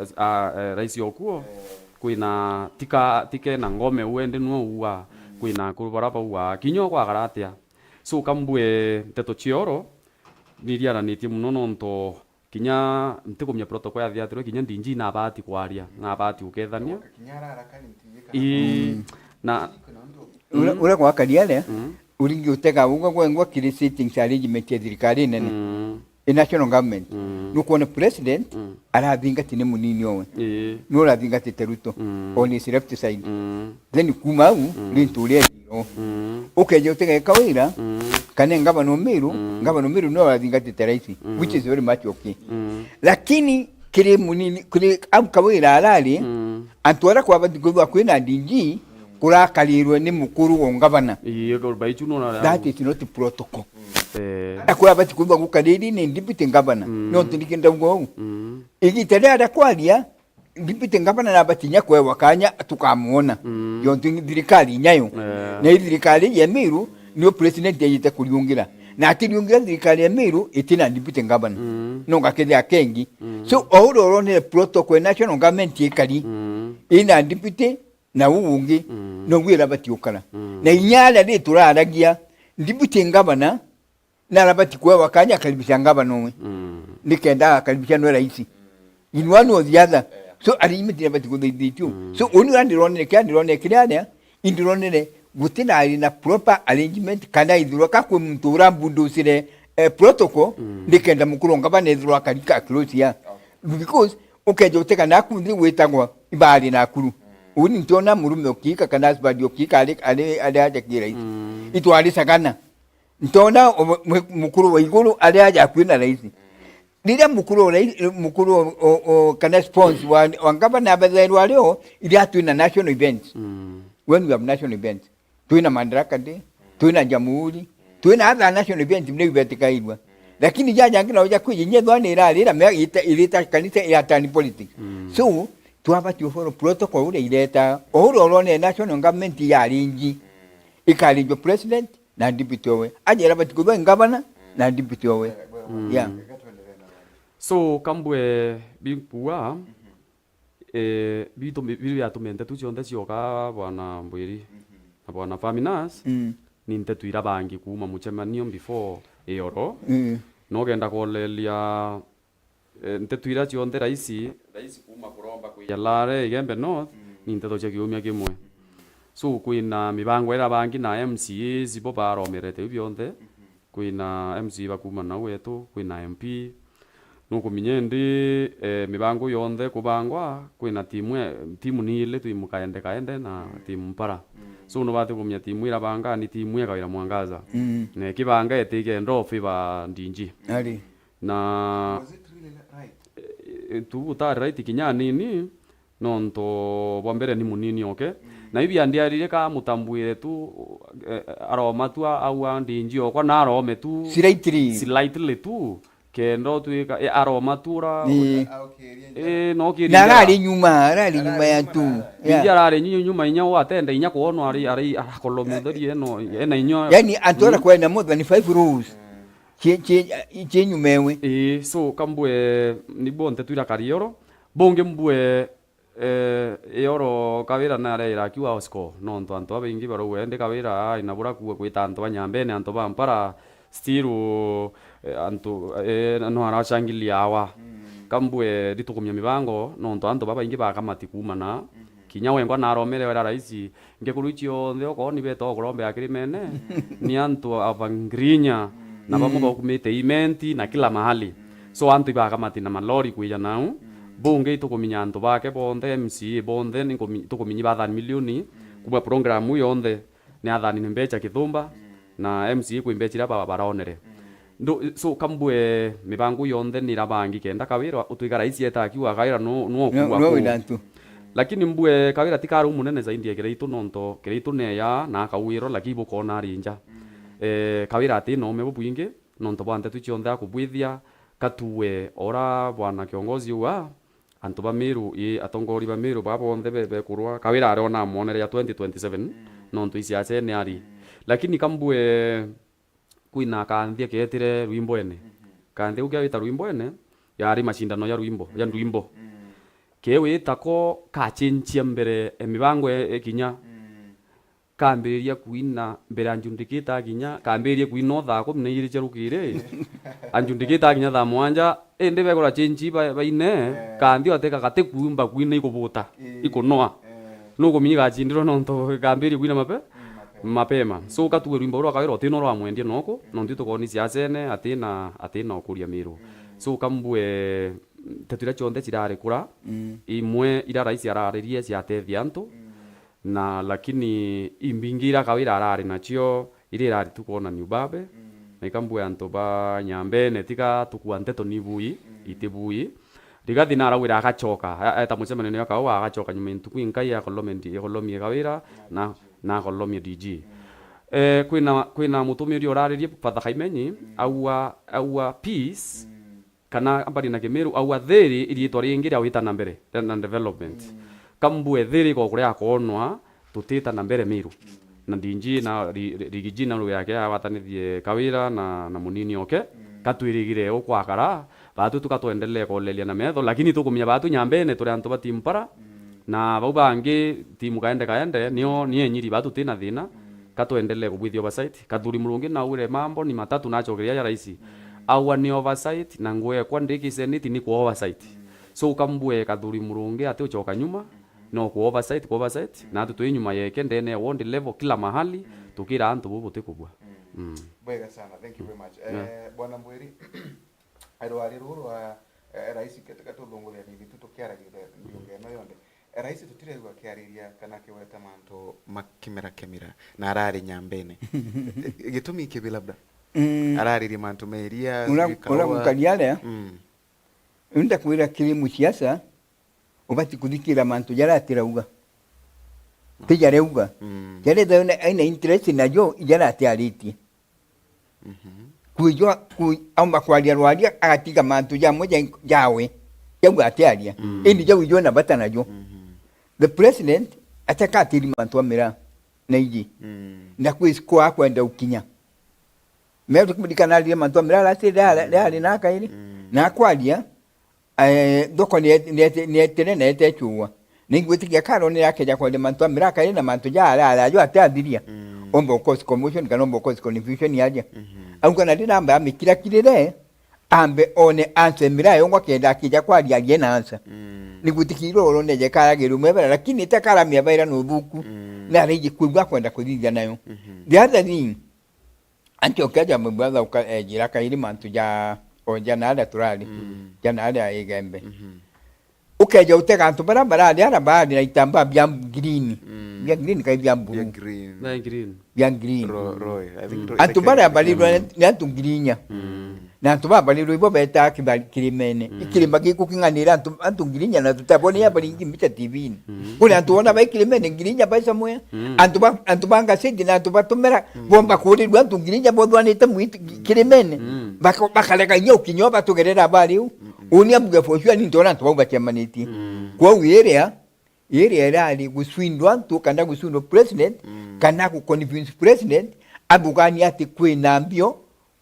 eh, ah, eh, rais okuo, kwina tika, tike na ngome uende nwe uua, kwina akuru bara bauaa, kinya ukwagara atia. So kambue nteto cioro, niriaranĩtie muno nonto kinya ntikumia protocol yathiatirwe, kinya D G nabati kwaria, nabati ukethania. Ii, na, uria, mm, uria gwakaria aria, mm, uringi utega uga gwengwa kiri settings arrangement ya thirikari nene. Mm. I national government. Mm. Nukwona president, mm, arathingati ni munini owe. Ii. Nu urathingatite Ruto. Mm. On his left side. Mm. Then kuma au, mm, rintu uria riro. Mm. Ukeja utega Kawira, mm, kana ngavana Meru, mm, ngavana Meru no arathingatite rais, mm, which is very much okay. Mm. Lakini kiri munini, kiri au Kawira arari, mm, antu aria kwabati kwithwa kwina D G, kurakarirwe ni mukuru wa ngavana. Ii, ko baichu no na. That is not protocol. Eh. Aria kwabati kwithwa gukariri ni deputy governor. Mm. No ntirike ndauga uu. Mm. Igita riria aria kwaria, deputy governor nabati inya kwewa kanya tukamwona. Mm. Yontu thirikari inyayo. Eh. Na i thirikari ya Meru, nio president yajite kuriungira. Na atiriungira thirikari ya Meru, itina deputy governor. Mm. No ngakethia kengi. Mm. So, o uria uronere protocol ya national government ikari, mm, ina deputy na uu ungi, mm, noguo irabati ukara. Mm. Na inya aria ri turaragia, deputy governor, na arabati kwewa kanya akaribisha ngavana uwe. Mm. Nikenda akaribisha nwe rais. In one or the other. So, arrangement irabati kuthaithitio. Mm. So, uni uria ndironere kia, ndironere kiria aria, indironere gutinari na proper arrangement kana ithirwa ka kwi muntu urambundusire, eh, protocol, mm, nikenda mukuru wa ngavana ithirwa akarika close ya. Okay. Because ukeja utega naku nthi gwitagwa ibari nakuru. Mm. Uni ntiona murume ukiika kana husband ukiika ari, ari, ari aja ki rais. Mm. Itwari sagana. Ntona o-, mwe-, mukuru wa iguru aria aja akui na rais. Riria mukuru wa rais, mukuru o-, o-, o-, kana spons wa, wa ngavana abathairwa ario, iria twina national events. Mm. When we have national events, twina Madaraka Day, twina Jamhuri, twina other national events, ndio ibetikairwa. Lakini jaja ngina uja kwiji, nye thwa ni irarira, me ita-, irita kanisa ya turn politics. Mm. So, twabati follow protocol uria ireta, o uria urone national government ya ringi, ikarinjwa president, na deputy owe. Aja irabati kwithwa ngavana na deputy owe. Mm. Yeah. So, kambwe bikuwa, eh, bitu-, bi-, biria biatume ntetu cionthe cioka, Bwana Mbwiri na Bwana Faminas, mm, ni ntetu ira bangi kuuma mucemanio before Ioro. Mm. No kenda kuoleria Eh, nteto iria cionthe raisi, raisi kuuma kuromba kwi Yalare, Igembe North, mm, ni nteto cia kiumia kimwe. So, kwina mibango ira bangi na M C As bo baromerete iu bionthe. Mm-hmm. Kwina M C A bakuma nau wetu, kwina M P. Nukuminya indi, eh, mibango yonthe kubangwa, kwina timu e-, timu ni ili, timu Kaende Kaende na, mm, timu Mpara. Mm. So, nubati kumenya timu ira banga ni timu ya Kawira Mwangaza. Mm. Na ikibanga itikenda u favor D G. Ari. Na, was it really right? Eh, tu utari right kinya anini, nontu bwa mbere ni munini, okay? Mm. Na ibi andiarire ka mutambwire tu, eh, aroma tu a-, au a ndinji okwa na arome tu. Slightly. Slightly tu. Kenda utwika, eh, aroma tu ura. Ni. Ah, okay, ria njara. Eh, no kiri. Na njara. Arari nyuma, arari nyuma ya tu. Arari nyuma. Yeah. Ingi arari nyu-, nyuma inya watenda inya kwonwa ari, ari, arakolomia utheri eno, ena inyo. Yani, antu ara, mm, kwena more than five rows. Mm. Cie, cie, cie nyuma ewe. Ii, so, kambue, nibo ntetu ira karioro. Bungi mbue, eh, Ioro Kawira nare irakiwa osco. Nontu antu abaingi barauga, indi Kawira ai na bura kuua kwita antu ba Nyambene, antu ba Mpara, still, eh, antu, eh, no arachangilia awa. Mm. Kambue, ritukumia mibango, nontu antu babaingi bakamati kuumana. Mm-hmm. Kinya wengwa naromere wera raisi, Ngikuru icio cionthe okorwo ni beta okurombea kirimene, mm, ni antu a Bangrinya, mm, na bamwe bakumite Imenti na kila mahali. So antu ibakamati na malori kwija nau. Bungi itukuminya antu bake bonthe, M C A bonthe, ni nkumi-, tukuminyi bathani milioni kuma program ii yonthe. Ni athani ni mbecha kithumba, na M C A kwi mbecha iria ba-, baronere. Ndu-, so kambue mibango yonthe ni irabangi kenda Kawira utwika rais eta akiuga Kawira no, no No, okua no kuu. Wina ntu. Lakini mbue Kawira ti karu munene zaidi ya Kiraitu nonto Kiraitu neya na akauirwa lakini bukona ari nja. Eh, Kawira ati na ume bubwingi nonto bwa nteto cionthe akubwithia katue ora bwana kiongozi uga antu ba Meru, ii, atongori ba Meru ba bonthe be-, bekurwa, Kawira ari ona amwonere ya twenty twenty-seven, nontu isiasene ari. Lakini kambue kwina kanthi akeetire Rwimboene. Kanthi au kiawita Rwimboene, yari mashindano ya rwimbo, ya ndwimbo. Kewita ko kachenchia mbere, e, mibango e-, ekinya. Kambiriria kwina mbere ya njundikite akinya, kambiririe kwina o thaa kumi na ijiri cia rukiri, anjundikite akinya thaa mwanja, indi begura chenchi ba-, baine, kanthi ateka gati kuumba kwina ikubuta, ikunoa. Nukumenya igacindirwe nontu kambiririe kwina mape-, mapema. So, katue rwimbo ruria Kawira utina uria wamwendie noku, nontu itukoni siasene, atina, atina ukuria Miru. So, kambue, nteto iria cionthe cirari kura, imwe iria rais araririe ciatethia antu, na lakini imbingi iria Kawira arari nacio, iria irari tu kwonania ubabe, na ikambue antu ba Nyambene, tiga tukua nteto ni bui, iti bui. Rigathi naraugire agacoka, a-, eta mucemanio ni akauga agacoka nyuma ya ntuku inkai akolomie ndi-, akolomie Kawira na, na akolomie D G. Eh, kwina, kwina mutumiri uraririe Father Kaimenyi, aua, aua peace, kana mbari na Kimiru, aua thiri iriitwa ringi ria wita na mbere, na development. Kambue thiri iko kuria akoonwa, tutita na mbere Miru. Na D G na ri-, ri-, Rigiji na rugi yake awatanithie Kawira na, na munini oke. Katwirigire ukwakara, batu tuka twendelee koleria na metho, lakini tukumenya batu Nyambene turi antu ba timu para, na bau bangi timu kaende kaende, nio, ni enyiri batu tina thina, katwendelee kubwithia oversight. Kathuri Murungi naugire mambo ni matatu nachokeria ya raisi. Aua ni oversight, na nguekwa ndiki senate ni kwa oversight. So ukambue Kathuri Murungi ati uchoka nyuma, no ku oversight, ku oversight, na atu twi nyuma yeke ndene ya ward level kila mahali, tukira antu bu butikubua. Mm. Bwega sana, thank you very much. Eh, Bwana Mbwiri, rwari ruru rwa, eh, rais katika tuthunguria ni bitu tukiaragia ndiunga ino yonthe. Eh, rais tutiregua akiariria kana akiweta mantu ma kimera kimera, na arari Nyambene. Gitumi kibi labda? Mm. Araririe mantu meria, Ura-, sijui ura kaua. Gukari aria, mm. Nda kwira kiri musiasa, ubati kuthikira mantu jaria atirauga. Ti jaria auga. Mm. Jaria ethairwe aina interest najo, ijaria atiaritie. Mhm. Kwijwa, ku-, aumba kwaria rwaria, agatiga mantu jamwe ja, jawe. Jau atiaria. Mm. Indi jau ijo na bata najo. Mhm. The president, atakatiri mantu amira na iji. Mm. Na kwisi kwa kwenda ukinya. Mimi tukumurikana arire mantu amira last day, ari na kairi. Mm. Na kwaria, Eh, thoko ni, ni, nietire na etechugwa. Ningwitikia karo ni akeja kwaria mantu a miraka ii na mantu ja aria, aria ajo atathiria. Mm. Omba ukosi commotion kana omba ukosi confusion yaja. Mhm. Auga na ndinamba amikira kirire, ambe one answer mira yongwa kenda akija kwaria arie na answer. Mm. Nigwitikia iro oro neje kaya geru mebera, lakini ta karamia baira no thuku. Mm. Na reji kwigua kwenda kuthithia nayo. Mhm. The other thing, Anti okia ja mubwatha uka, eh, ejira kairi mantu ja, o ja naria turari, mm, ja naria Igembe. Mhm. Ukeja utega antu baria barari, aria barari na itambaa bia green. Mm. Bia green kai bia blue? Bia green. Na green. Bia green. Ro-, roy. I think, mm, ro-, antu baria barirwe ni antu ngirinya. Mm. Na antu baria barirwe ibo beta kiba-, kirimene. Mm. Ikirima giku king'anira antu, antu ngirinya na tutabone ya baringi mbica T V-ini. Mm. Kuri antu bona bai kirimene ngirinya bai somewhere. Mm. Antu ba, antu ba ngaseti na antu batumera, mm, bomba kurirua antu ngirinya bothwanite mwitu kirimene. Mm. Baka-, bakarega inya ukinya batugerera bari u. Mm-mm. Uni amuge for sure ni ndona antu bau bacemanitie. Mm. Kwou iria, iria irari guswindwa antu kana guswindwa president, mm, kana gu convince president, abugani ati kwina mbio,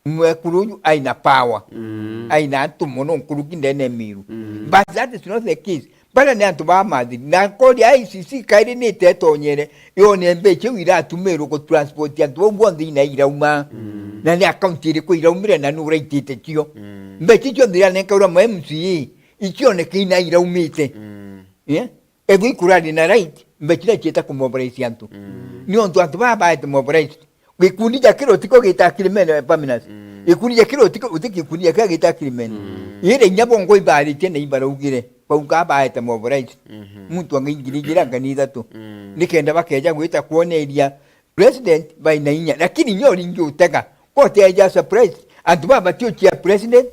mwekuru uyu aina power. Mm. Aina antu mono nkuruki ndene Miru. Mm. But that is not the case. Baria ni antu ba mathiri. Na nkoria I C C kairi ni itetonyere yone mbeca iu iratumirwo gutransport antu bau bonthe ina irauma. Mm. Na ni account iriku iraumire na ni uraitite cio. Mm. Mbeca icio nthiranenkaura ma M C A, icioneke ina iraumite. Mm. Yeah? Ethwe ikurari na right, mbeca iria cieta kumobilize antu. Mm. Ni ontu antu baba baete mobilized. Gikundi ja kiro tiko gita kirimene permanence. Mm. Gikuria kiria uti-, uti gikuria kia gita agreement. Mm. Ire inya bongo ibaritie na ibaraugire. Bauga baete mobilize. Mhm. Muntu anga ingiri ijiri anga ni ithatu. Mm. Nikenda bakeja gwita kwoneria president baina inya. Lakini nyo ringi utega. Kote eja surprise. Antu baba batio chia president.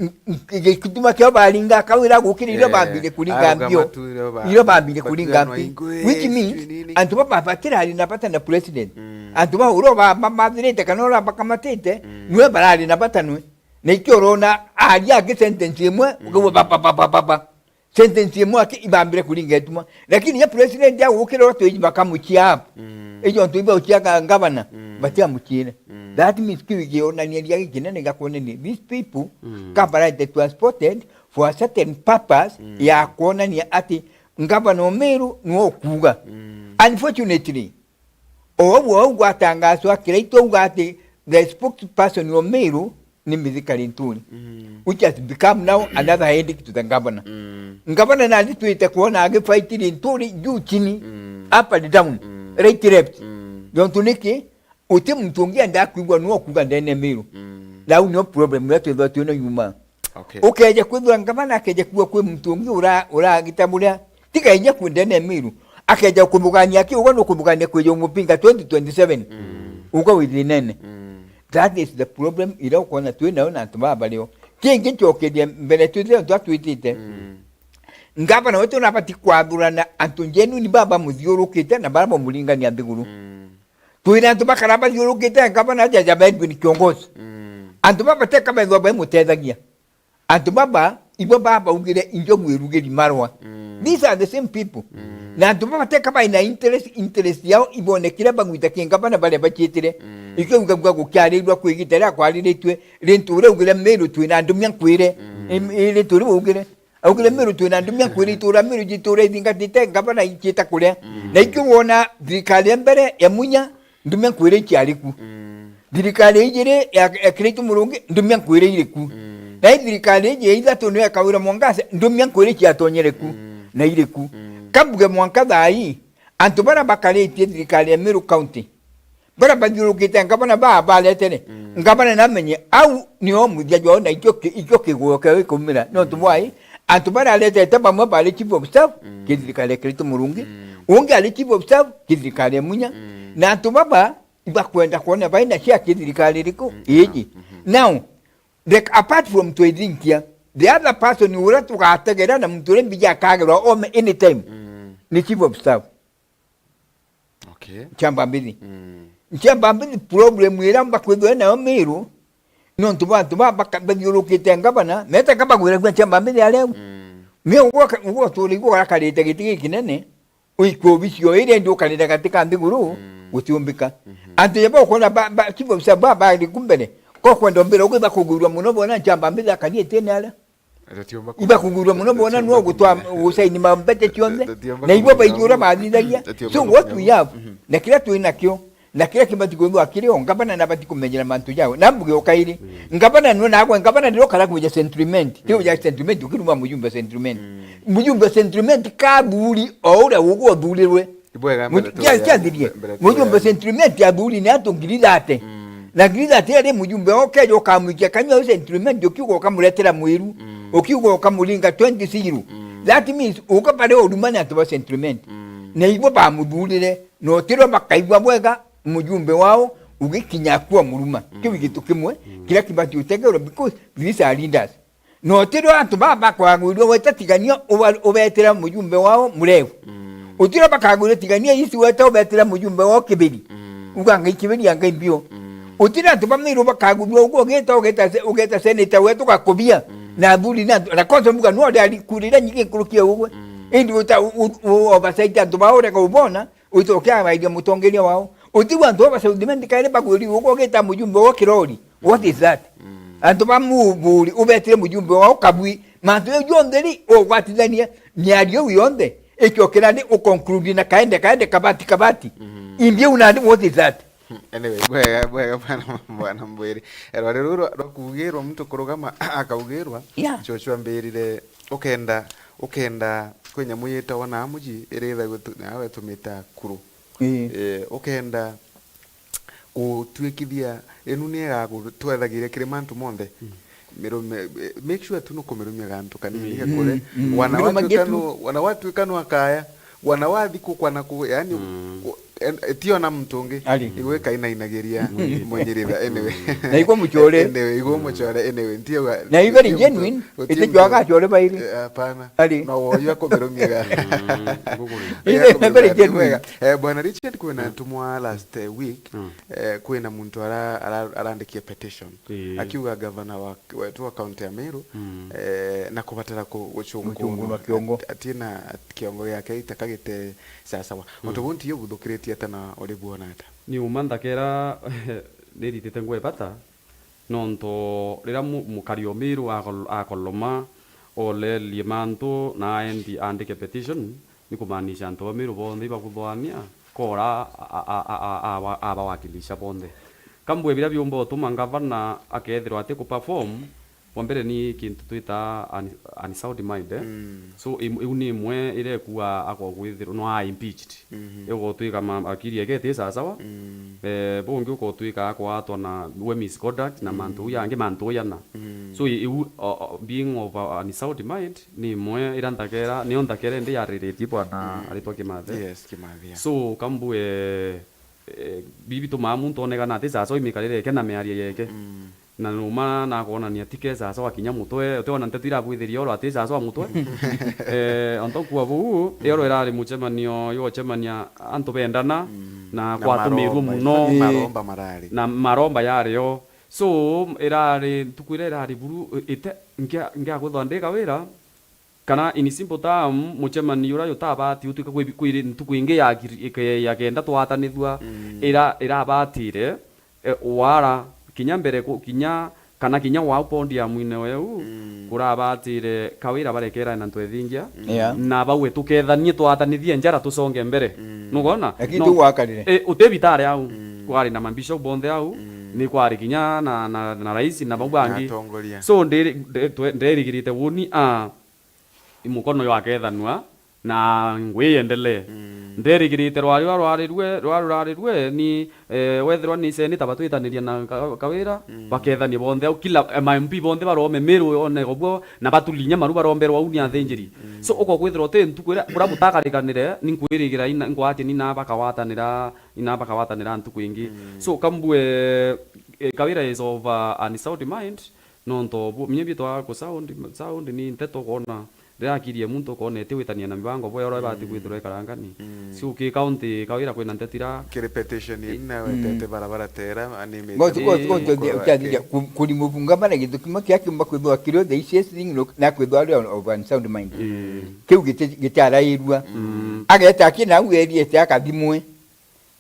N-, n-, gituma kiao baringa akawira gukira irio Eh, bambire kuringa arugama mbio. Tu irio ba-, Irio bambire kuringa bathianwa mbio. Ingwe, Which means, sijui nini. Antu baba batirari na bata na president. Mm. Antu ba uro ba-, ba-, mathirite kana ura bakamatite, Mm. niwe barari na bata nwe. Na ikio urona aria angi sentence imwe, Mm. ukigua ba, ba, ba, ba, ba, ba. Sentence imwe aki ibambire kuringa ituma. Lakini ya president agukira ura twiji bakamuchia up. Mm. Ijo ntu iba uchiaga ngavana, Mm. batiamuchiire. Mm. That means kiu gionania ria gikinene gakuonania these people Mm. kabarite transported for a certain purpose Mm. ya kuonania ati ngavana Omiru niwe ukuuga. Mm. Unfortunately, o au au gwatangaswa kiria itwauga ati the spokesperson Omiru ni Mithika Linturi, Mm. which has become now another headache to the governor. Mm. Ngavana nandi twite kuona agifight Linturi juu chini, Mm. up and down, Mm. right left. Mm. Jontu niki, uti muntu ungi enda kwigua niwe ukuuga ndene Miru. Mm. Nau nio problem iria twithwa twina nyuma. Okay. Ukeja kwithwa ngavana akeja kwigua kwi muntu ungi ura-, uragita buria, tiga inya kwi ndene Miru. Akeja kumugania kiugo ni kumugania kwija umupinga twenty twenty-seven. Mm. Uga withinene. Mm. That is the problem iria ukwona twi nayo na antu baba bario. Kingi ncokeria mbere twithire antu atwitite. Mm. Ngavana wetu nabati kwathurana antu genuine baba muthiurukite na bara bamuringania nthiguru. Mm. Twina antu bakara bathiurukite ngavana aja ja Edwin Kiongozi. Mm. Antu baba teka bethwa baimutethagia. Antu baba, ibo baba baugire injogu irugiri marwa. Mm. These are the same people. Mm. Na antu baba teka baina interest, interest yao ibonekire bagwita kingavana baria bachietire. Mm. Ikio ugagua gukiarirwa kwi igita riria kwariritue, rintu uria ugire Miru twina ndumia nkwire. Mm. Im-, i rintu riu ugire. Augire Miru twina ndumia nkwire itura Miru jitura ithingatite ngavana ichieta kuria. Mm. Na ikio wona thirikari ya mbere ya Munya, ndumia nkwire ichiari ku. Mm. Thirikari ijiri ya, ya Kiraitu Murungi, ndumia nkwire iri ku. Mm. Na i thirikari iji ya ithatu niyo ya Kawira Mwangaza, ndumia nkwire ichiatonyere ku. Mm. Na iri ku. Mm. Kambuge mwanka thaa ii, antu baria bakaritie thirikari ya Meru County, baria bathiurukite ngavana baa baretere, Mm. ngavana namenye au nio muthia jwao na ikio ki-, ikio kiguo kiao gikumira. Nontu Mm. bwai, antu baria aretete bamwe bari chief of staff, Mm. ki thirikari ya Kiraitu Murungi, Mm. ungi ari chief of staff, ki thirikari ya Munya, Mm. na antu baba ibakwenda kwona baina cia kithirikari iriku? Mm, iji. Mhm. Now, like, apart from twithinkia, the other person uria tugategera na muntu uria mbija akagerwa ome anytime, Mm. ni chief of staff. Okay. Nchamba mbithi. Mm. Nchamba mbithi problem iria mbakwithwa nayo Miru, nontu bwa antu baba baka-, bathiurukite ngavana, meta kabagwiragua nchamba mbithi aria au. Mm. Miru ugwa ka-, ugwa turi igwa garakarite giti gikinene, uikue obici o iria indi ukarire gati ka nthiguru, Mm. gutiumbika. Mhm. Antu ja bakwona ba, ba, chief of staff ba, bari ku mbere, ko kwenda mbere ugu ibakugwirua muno bona nchamba mbithi akari itine aria. Tutiumba ku- Ibakugwirua muno bona nwe gutwa usaini mambete cionthe, Tutiumba na ibo kumenya baijura uguo. Bathithagia. Tutiumba So what we kumenya have, Mhm. na kiria twi nakio, na kiria kibati kwithwa kiri o, ngavana nabati kumenyera mantu jawe. Na mbuge o kairi, Mm. ngavana nwe nagwe, ngavana niro kara kuja sentiment. Ti uja Mm. sentiment, ukiruma mujumbe sentiment. Mm. Mujumbe sentiment kathuri o uria ugwo uthurirwe. Ibwega Muju-, mbere cia-, tuya-, ciathirie. Mbere Mujumbe tuya- sentiment athuri ni antu ngiri thate. Mm. Na ngiri thate ari mujumbe okeja ukamwikia kanyua sentiment ukiuga ukamuretera mwiru. Mm. Ukiuga ukamuringa twenty zero. Mm. That means uka bari uruma ni antu ba sentiment. Mm. Na ibo bamuthurire. Na utiro bakaigua bwega mujumbe wao ugikinya akua muruma. Mm. Kiu gitu kimwe, Mm. kiria kibati utegerwa because these are leaders. Na utiro antu baba bakagwirua weta tigania uba-, ubetera mujumbe wao Murevu. Mm. Utiro bakagwirua tigania isi weta ubetera mujumbe wao Kibiri. Mm. Uga ngai Kibiri ya ngai mbio. Mm. Utiro antu ba Miru bakagwirua uguo ugeta, ugeta se-, ugeta senator wetu gakubia. Mm. Na athuri na antu, na kwanza muga no ari kurira nyingi nkurukia ugwe. Mm. Indi uta u-, u-, u-, oversight antu ba urega ubona. Ucoke abairia mutongeria wao. Utigwa antu aba South Imenti kairi bagwiri uguo ugita mujumbe wa kirori. What is that? Mm. Antu ba muburi ubetire mujumbe wao kabui. Mantu jau jonthe ri ugwatithania miario iu yonthe. Icokera ni uconclude na kaende kaende kabati kabati. Mm. Imbi u nandi what is that? Anyway, bwega, bwega bwana, bwana Mbwiri. Rwari ruru rwa, rwa kugirwa muntu kurugama akaugirwa. Yeah. Cio cwambirire ukenda, ukenda kwi nyamu yitawa namuji irithagwo tu-, nawe tumita kuru. Ii. Eh, ukenda gutuikithia, inu ni egagutwethagiria kiri mantu monthe. Mirume, eh, make sure tu nukumirumia gantu kanini gakure. Wana watuika nu, wana watuika nu akaya, wana wathi kukwa na ku, yani, ku-, en-, etiona muntu ungi. Ari. Igwe kainainagiria mwenyeritha, anyway. Na igwe mucore. Anyway, igwe mucore, anyway, ntiuga. Na i very genuine, iti jwaga acore bairi. Eh, hapana. Ari. No woywa kumirumia ga. Iri very genuine. Eh, Bwana Richard, kwina ntumwa last, eh, week, eh, kwina muntu ara-, ara-, arandikia petition. Ii. Akiuga gavana wa, wetu wa kaunti ya Meru, eh, na kubatara ku-, gucungurwa. Gucungurwa kiongo. At-, atina kiongo giake itakagite sawasawa. Untu buu ntiyo buthukiritie ata na uri buona ata? Ni uma nthakera niritite ngwe bata, nontu riria mu-, mukari o Meru akol-, akoloma, olerie mantu na aendi andike petition, ni kumaanisha antu ba Meru bonthe ibakuthwania, kora a-, a-, a-, a-, a-, aba-, abawakilisha bonthe. Ka mbue biria biumba utuma ngavana akethirwa ati ku perform, wa mbere ni kintu twitaa un-, unsound mind, eh? So, im-, iu ni imwe irekua akogwithirwa no a impeached. Igotwika ma-, akiri yake iti sawasawa. Eh, bungi ukotwika akwatwa na we misconduct na mantu jau yangi, mantu jau yana. So, iu, o-, o-, being of a, an sound mind, ni imwe ira nthakera, niyo nthakera indi yariritie bwana aritwa Kimathi. Yes, Kimathi, yeah. So, ka mbue, eh, bibi tumaa muntu onekana ati sawasawa imikarire yake na miario yake. Na numa nakwonania ti ke sawasawa kinya mutwe, utiona nteto irabwithiria oro ati sawasawa mutwe. Eh, onto nkua buu, ero irari mucemanio jwa gucemania antu bendana, na na kwatumirue maromba, muno. Maromba marari. Na maromba yari o. So, irari, ntuku iria irari buru, ite, nkia, nkia kwithwa ndi Kawira, kana in simple term, mucemanio uria jutabati utwika kwi, kwi ntuku ingi ya kiri-, ke-, ya kenda twatanithua, ira-, irabatire, eh, wara, kinya mbere ku-, kinya, kana kinya wau podium-ine o yau, kurabatire Kawira barekera na ntwethingia, Yeah. na bau tukethanie twatanithie njara tuconge mbere. Nukwona? Lakini no, tu gwakarire. Eh, uti bitari au. Kwari na mabishop bonthe au, ni kwari kinya na, na, na rais na bau bangi. Atongoria. So, ndiri-, nde-, twe-, nderigirite woni a i mukono jwakethanua na ngwi iendelee. Nderigirite rwari rwa rwari rwe, rwa rurari rwe ni, eh, wethirwa ni seneta batwitaniria na Ka-, Kawira, bakethania bonthe au, kila, eh, ma M P bonthe barome Meru one obwo, na batulinya maru baromberwa uni athinjiri. So, uko kwithirwa uti ntuku iria, kuria butakarikanire, ni nkwirigira ina, nkwatia ni na bakawatanira, ina bakawatanira ntuku ingi. So, ka mbue, eh, Kawira is of, uh, an sound mind, nontu bu-, minya bitwa ku sound, sound ni nteto kwona, riria akiri ya muntu ukona iti witania na mibango bwe oro ibati kwithirwa ikarangani. Si uki county Kawira kwina nteto ira. Kiri petition ii, ina wetete barabara tera, ani mi. Ngotu, ngotu, ngotu, ukiathiria ku-, kurimove ngavana gintu kimwe kia kiumba kwithwa kiri the easiest thing, no, na kwithwa ari of unsound mind. Kiu giti-, gitiarairua. Ageta akina au eriete akathimwe.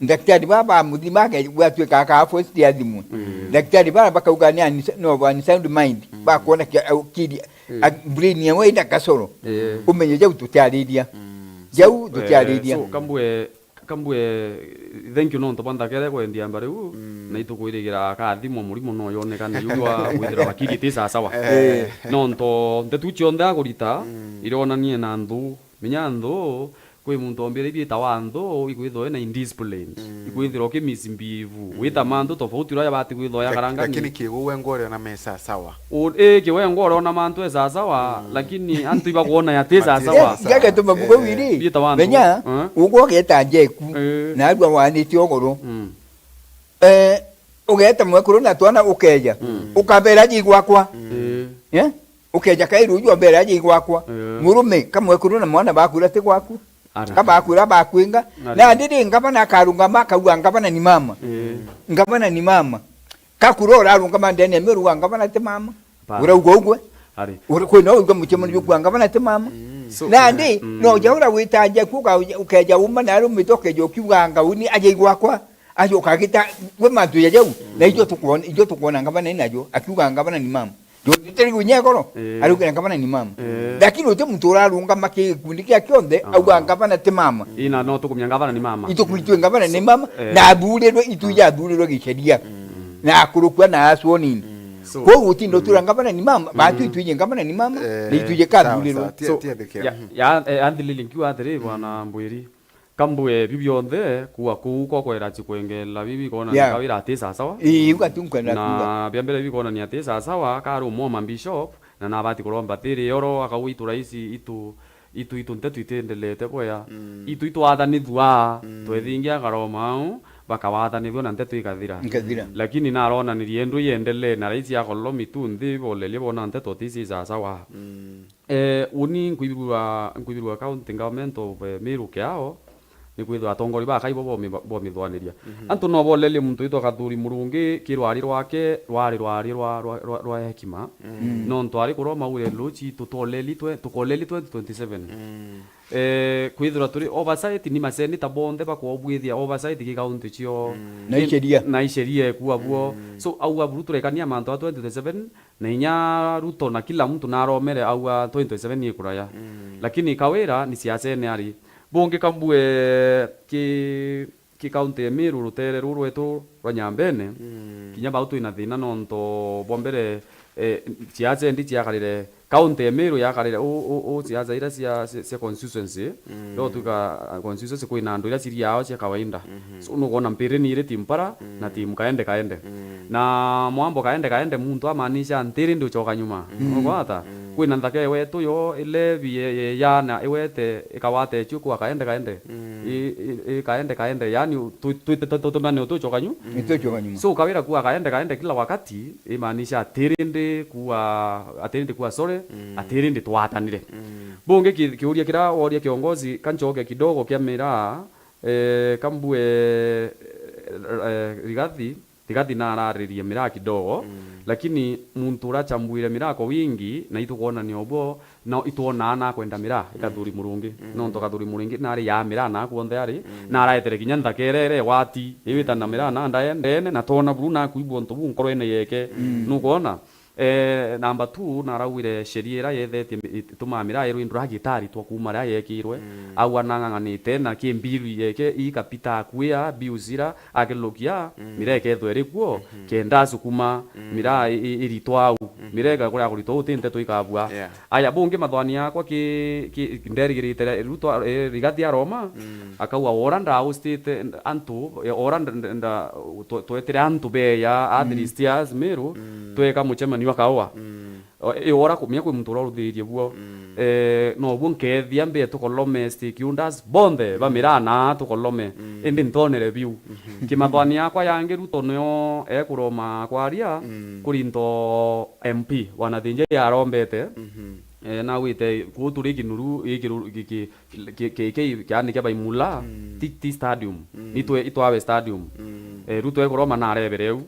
Ndaktari baa bamuthima, age-, gwatuika akaa first ya thimu. Ndaktari bara bakauga ni ani-, no, ani sound mind. Bakwona ki-, au kiri, a-, brain yawe ina kasoro. Umenye jau tutiariria. Jau tutiariria. So, kambue, kambue, thank you nontu bwa nthakere kwendia mbari u, na itukwirigira akathimwa murimo no yonekane yu wa kwithira wakiri iti sawasawa. Nontu ntetu cionthe agurita, ironanie na nthu. Menya nthu, kwi muntu ombire ibiita wa nthu, ikwithirwa ina indiscipline. Ikwithirwa uki misbehave. Wita mantu tofauti uria yabati kwithirwa yakarangani. Lakini kigu we ngwore ona mesa sawa. U-, ii, kiwe ngwore ona mantu e sawasawa, lakini antu ibakwona yati sawasawa. Yes, ngage tuma bugo wiri. Ibiita wa nthu. Menya, ugwo geta njeku, na arua wanite ogoro. Eh, ugeta mwekuru na twana ukeja. Ukabera ji gwakwa. Eh? Ukeja kairu uju mbere aje gwakwa. Murume, kamwekuru na mwana baku ira ti gwaku. Kabakwira bakwinga. Na ndiri ngavana akarungama akauga ngavana ni mama. Ngavana ni mama. Kakura urarungama ndene ya miru wa ngavana ti mama. Urauga ugwe. Uri kwina uga muchemani jukwa ngavana ti mama. So, nandi, no jaura witaje kuga ukeja uma na arumite ukeja ukiuga ngauni aje gwakwa. Ajoka agita, gwe mantu ja jau, na ijo tukwona, ijo tukwona ngavana inajo, akiuga ngavana ni mama. Jo, tutari gwinya igoro, ariuga ngavana ni mama. Lakini uti muntu urarungama ki gikundi kia kionthe, auga ngavana ti mama. Ina no tukumenya ngavana ni mama. Itukwitwe ngavana ni mama, na athurirwe, itu ija athurirwe giceria. Na akurukua na aswonini. So, koguo utinda utura ngavana ni mama, batu itwije ngavana ni mama, na itwije kathurirwe. So, ya, ya, eh, Anthony Lily nkiuga atiri, bwana Mbwiri, Kambue biu bionthe, kuua kuu kwa kwera ci kwengeela bibi bikonania Yeah. kawira ati sasawa. Ii, iu gatu nkwenda kuuga. Na bia mbere bikonania ati sasawa, kari umwe ma bishop, na nabati kuromba tiri oro, akauga itu raisi, itu, itu, itu nteto itiendelete bwea. Mm. Itu itwathanithua, Mm. twethingia akaroma au, bakawathanithua na nteto ikathira. Ikathira. Lakini naronanirie ndu iendelee, na raisi akololomi tu nthi, boleria bona nteto tisi sasawa. Mm. Eh, uni nkwibirua, nkwibirua county government of, eh, Meru kiao, ni kwithirwa atongoria bakai bo bomi-, bomithwaniria. Mhm. Antu no bolerie muntu witwa Kathuri Murungi, ki rwari rwake rwari rwari rwa, rwa, rwa, rwa hekima. Mm. Nontu ari kuroma ure ruchi, tutoleri twe-, tukoleri twenty twenty-seven. Mm. Eh, kwithirwa turi oversight, ni maseneta bonthe bakobwithia oversight ki county cio. Mm. Na icheria. Na icheria ekuabwo. Mm. So, au aburu turekania mantu a twenty twenty-seven, na inya Ruto na kila mtu naromere auga twenty twenty-seven ni ikuraya. Mm. Lakini Kawira ni siasene ari. Bungi kambue ki, ki county ya Meru, rutere ruru rwetu rwa Nyambene, Mm. kinya bau twina thina nontu bwa mbere, eh, siasa indi ciakarire county ya Meru yakarire u, u, u siasa ira cia, cia, cia constituency, Mm. ndo tuka, ah, constituency kwina andu ira ciri ao cia kawaida. Mhm. So, nukwona mpiri ni iri timu para na Mm. timu kaende kaende. Mm. Na mwambo kaende kaende muntu amaanisha ntiri ndi ucoka nyuma. Mm. Nukwata? Mm. Kwina nthaka ewetu yo ilevi ye, ye yana iwete ikawata echu kwa kaende kaende. Mm. I, i, i kaende kaende. Yani tu, tu, tu, tu, tumane utucoka nyu. Mm. Itucoka nyuma. So, Kawira kuwa kaende kaende kila wakati, imaanisha atiri ndi kuwa, atiri ndi kuwa sorry, Mm. atiri ndi twatanire. Mm. Bungi ki, kiuria kira woria kiongozi, kanchoke kidogo kia miraa, eh, kambue, eh, eh, Rigathi, Rigathi nararirie miraa kidogo, Mm. lakini muntu urachambuire miraa kwa wingi, na itukwonania ubo, no itwonaa na kwenda miraa, ikathuri Murungi. Mm. Nontu Kathuri Murungi nari ya miraa na kuonthe ari, Mm. na araetere kinya nthaka ira ire wati, iwita na miraa na ndae, ndene, na twona buru na kuibwa untu bu nkorwene yeke. Mm. Nukwona? Eh, number two, naraugire sheria ira yethetie mi-, itumaa miraa irwindura gitari twa kuuma ria yekirwe, Mm. au anang'ang'anite na ki mbiru yeke ikapita akuia, biu cira, akilukia, Mm. miraa ikethwe iri kuo, Mhm. kenda asukuma, Mm. miraa i, i, iritwa au. Mhm. Miraa igakuria kuritwa uti nteto ikabua. Yeah. Aya, bungi mathwani yakwa ki, ki, nderigirite Ruto, eh, Rigathi aroma, Mm. akauga, "Ora ndahostite antu, eh, ora nda, nda, nda, twe-, twetire antu beya, at Mm. least as Meru, Mm. tweka muchemanio akaua." Mm. O, i ora kumia kwi muntu ura uruthirie buo. Mm. Eh, nobuo nkethia mbie tukolome stakeholders bonthe ba Mm. miraa na tukolome. Mm. Indi ntonere biu. Mhm. Kimathwani yakwa yangi Ruto nio ekuroma kwaria Mm. kuri nto M P, Bwana Thinjai arombete. Mhm. Eh, nawite kuu turi kinuru, i kiru-, ki, ki, ki, ki, ki, kiani kia Baimula, Mm. ti, ti stadium. Mm. Ni twe, itwawe stadium. Mm. Eh, Ruto ekuroma narebere u.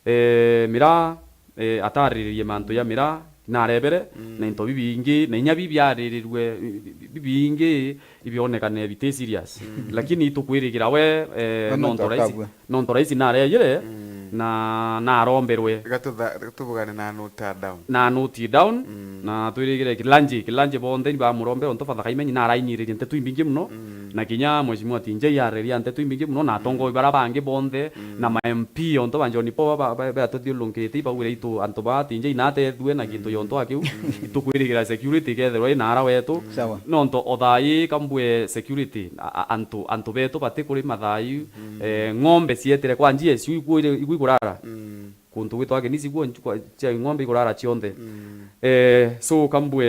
Eh, miraa, eh, atariririe mantu ya miraa, narebere, Mm. na into bibingi, na inya bibiaririrwe, bi-, bi-, bibingi, ibionekane biti serious. Mm. Lakini itukwirigira we, eh, Bamwe nontu raisi, twakabua. nontu raisi nareyire, Mm. na naromberwe. Gatutha-, gatuvugane na note down. Na note down, Mm. na twirigire Kilanji, Kilanji bonthe ni bamurombe, onto Father Kaimenyi narainiririe nteto imbingi muno, Mm. na kinya Mheshimiwa Tinjai areria nteto imbingi muno, na atongoi Mm. bara bangi bonthe, Mm. na ma M P onto ba John Paul ba, ba, ba, batuthiurungirite, ibaugire itu antu ba Tinjai natethue na gintu Mm. yonto akiu, Mm. itukwirigira security ikethirwa inara wetu. Sawa. Nonto o thaa ii kambue security, a, a, antu, antu betu bati kuri mathaa iu, Mm. eh, ng'ombe cietire kwa njia icio iku-, iku ikurara. Mm. Kuntu gwitwa Agenisi kuo nchukwa cia ng'ombe ikurara cionthe. Mm. Eh, so kambue,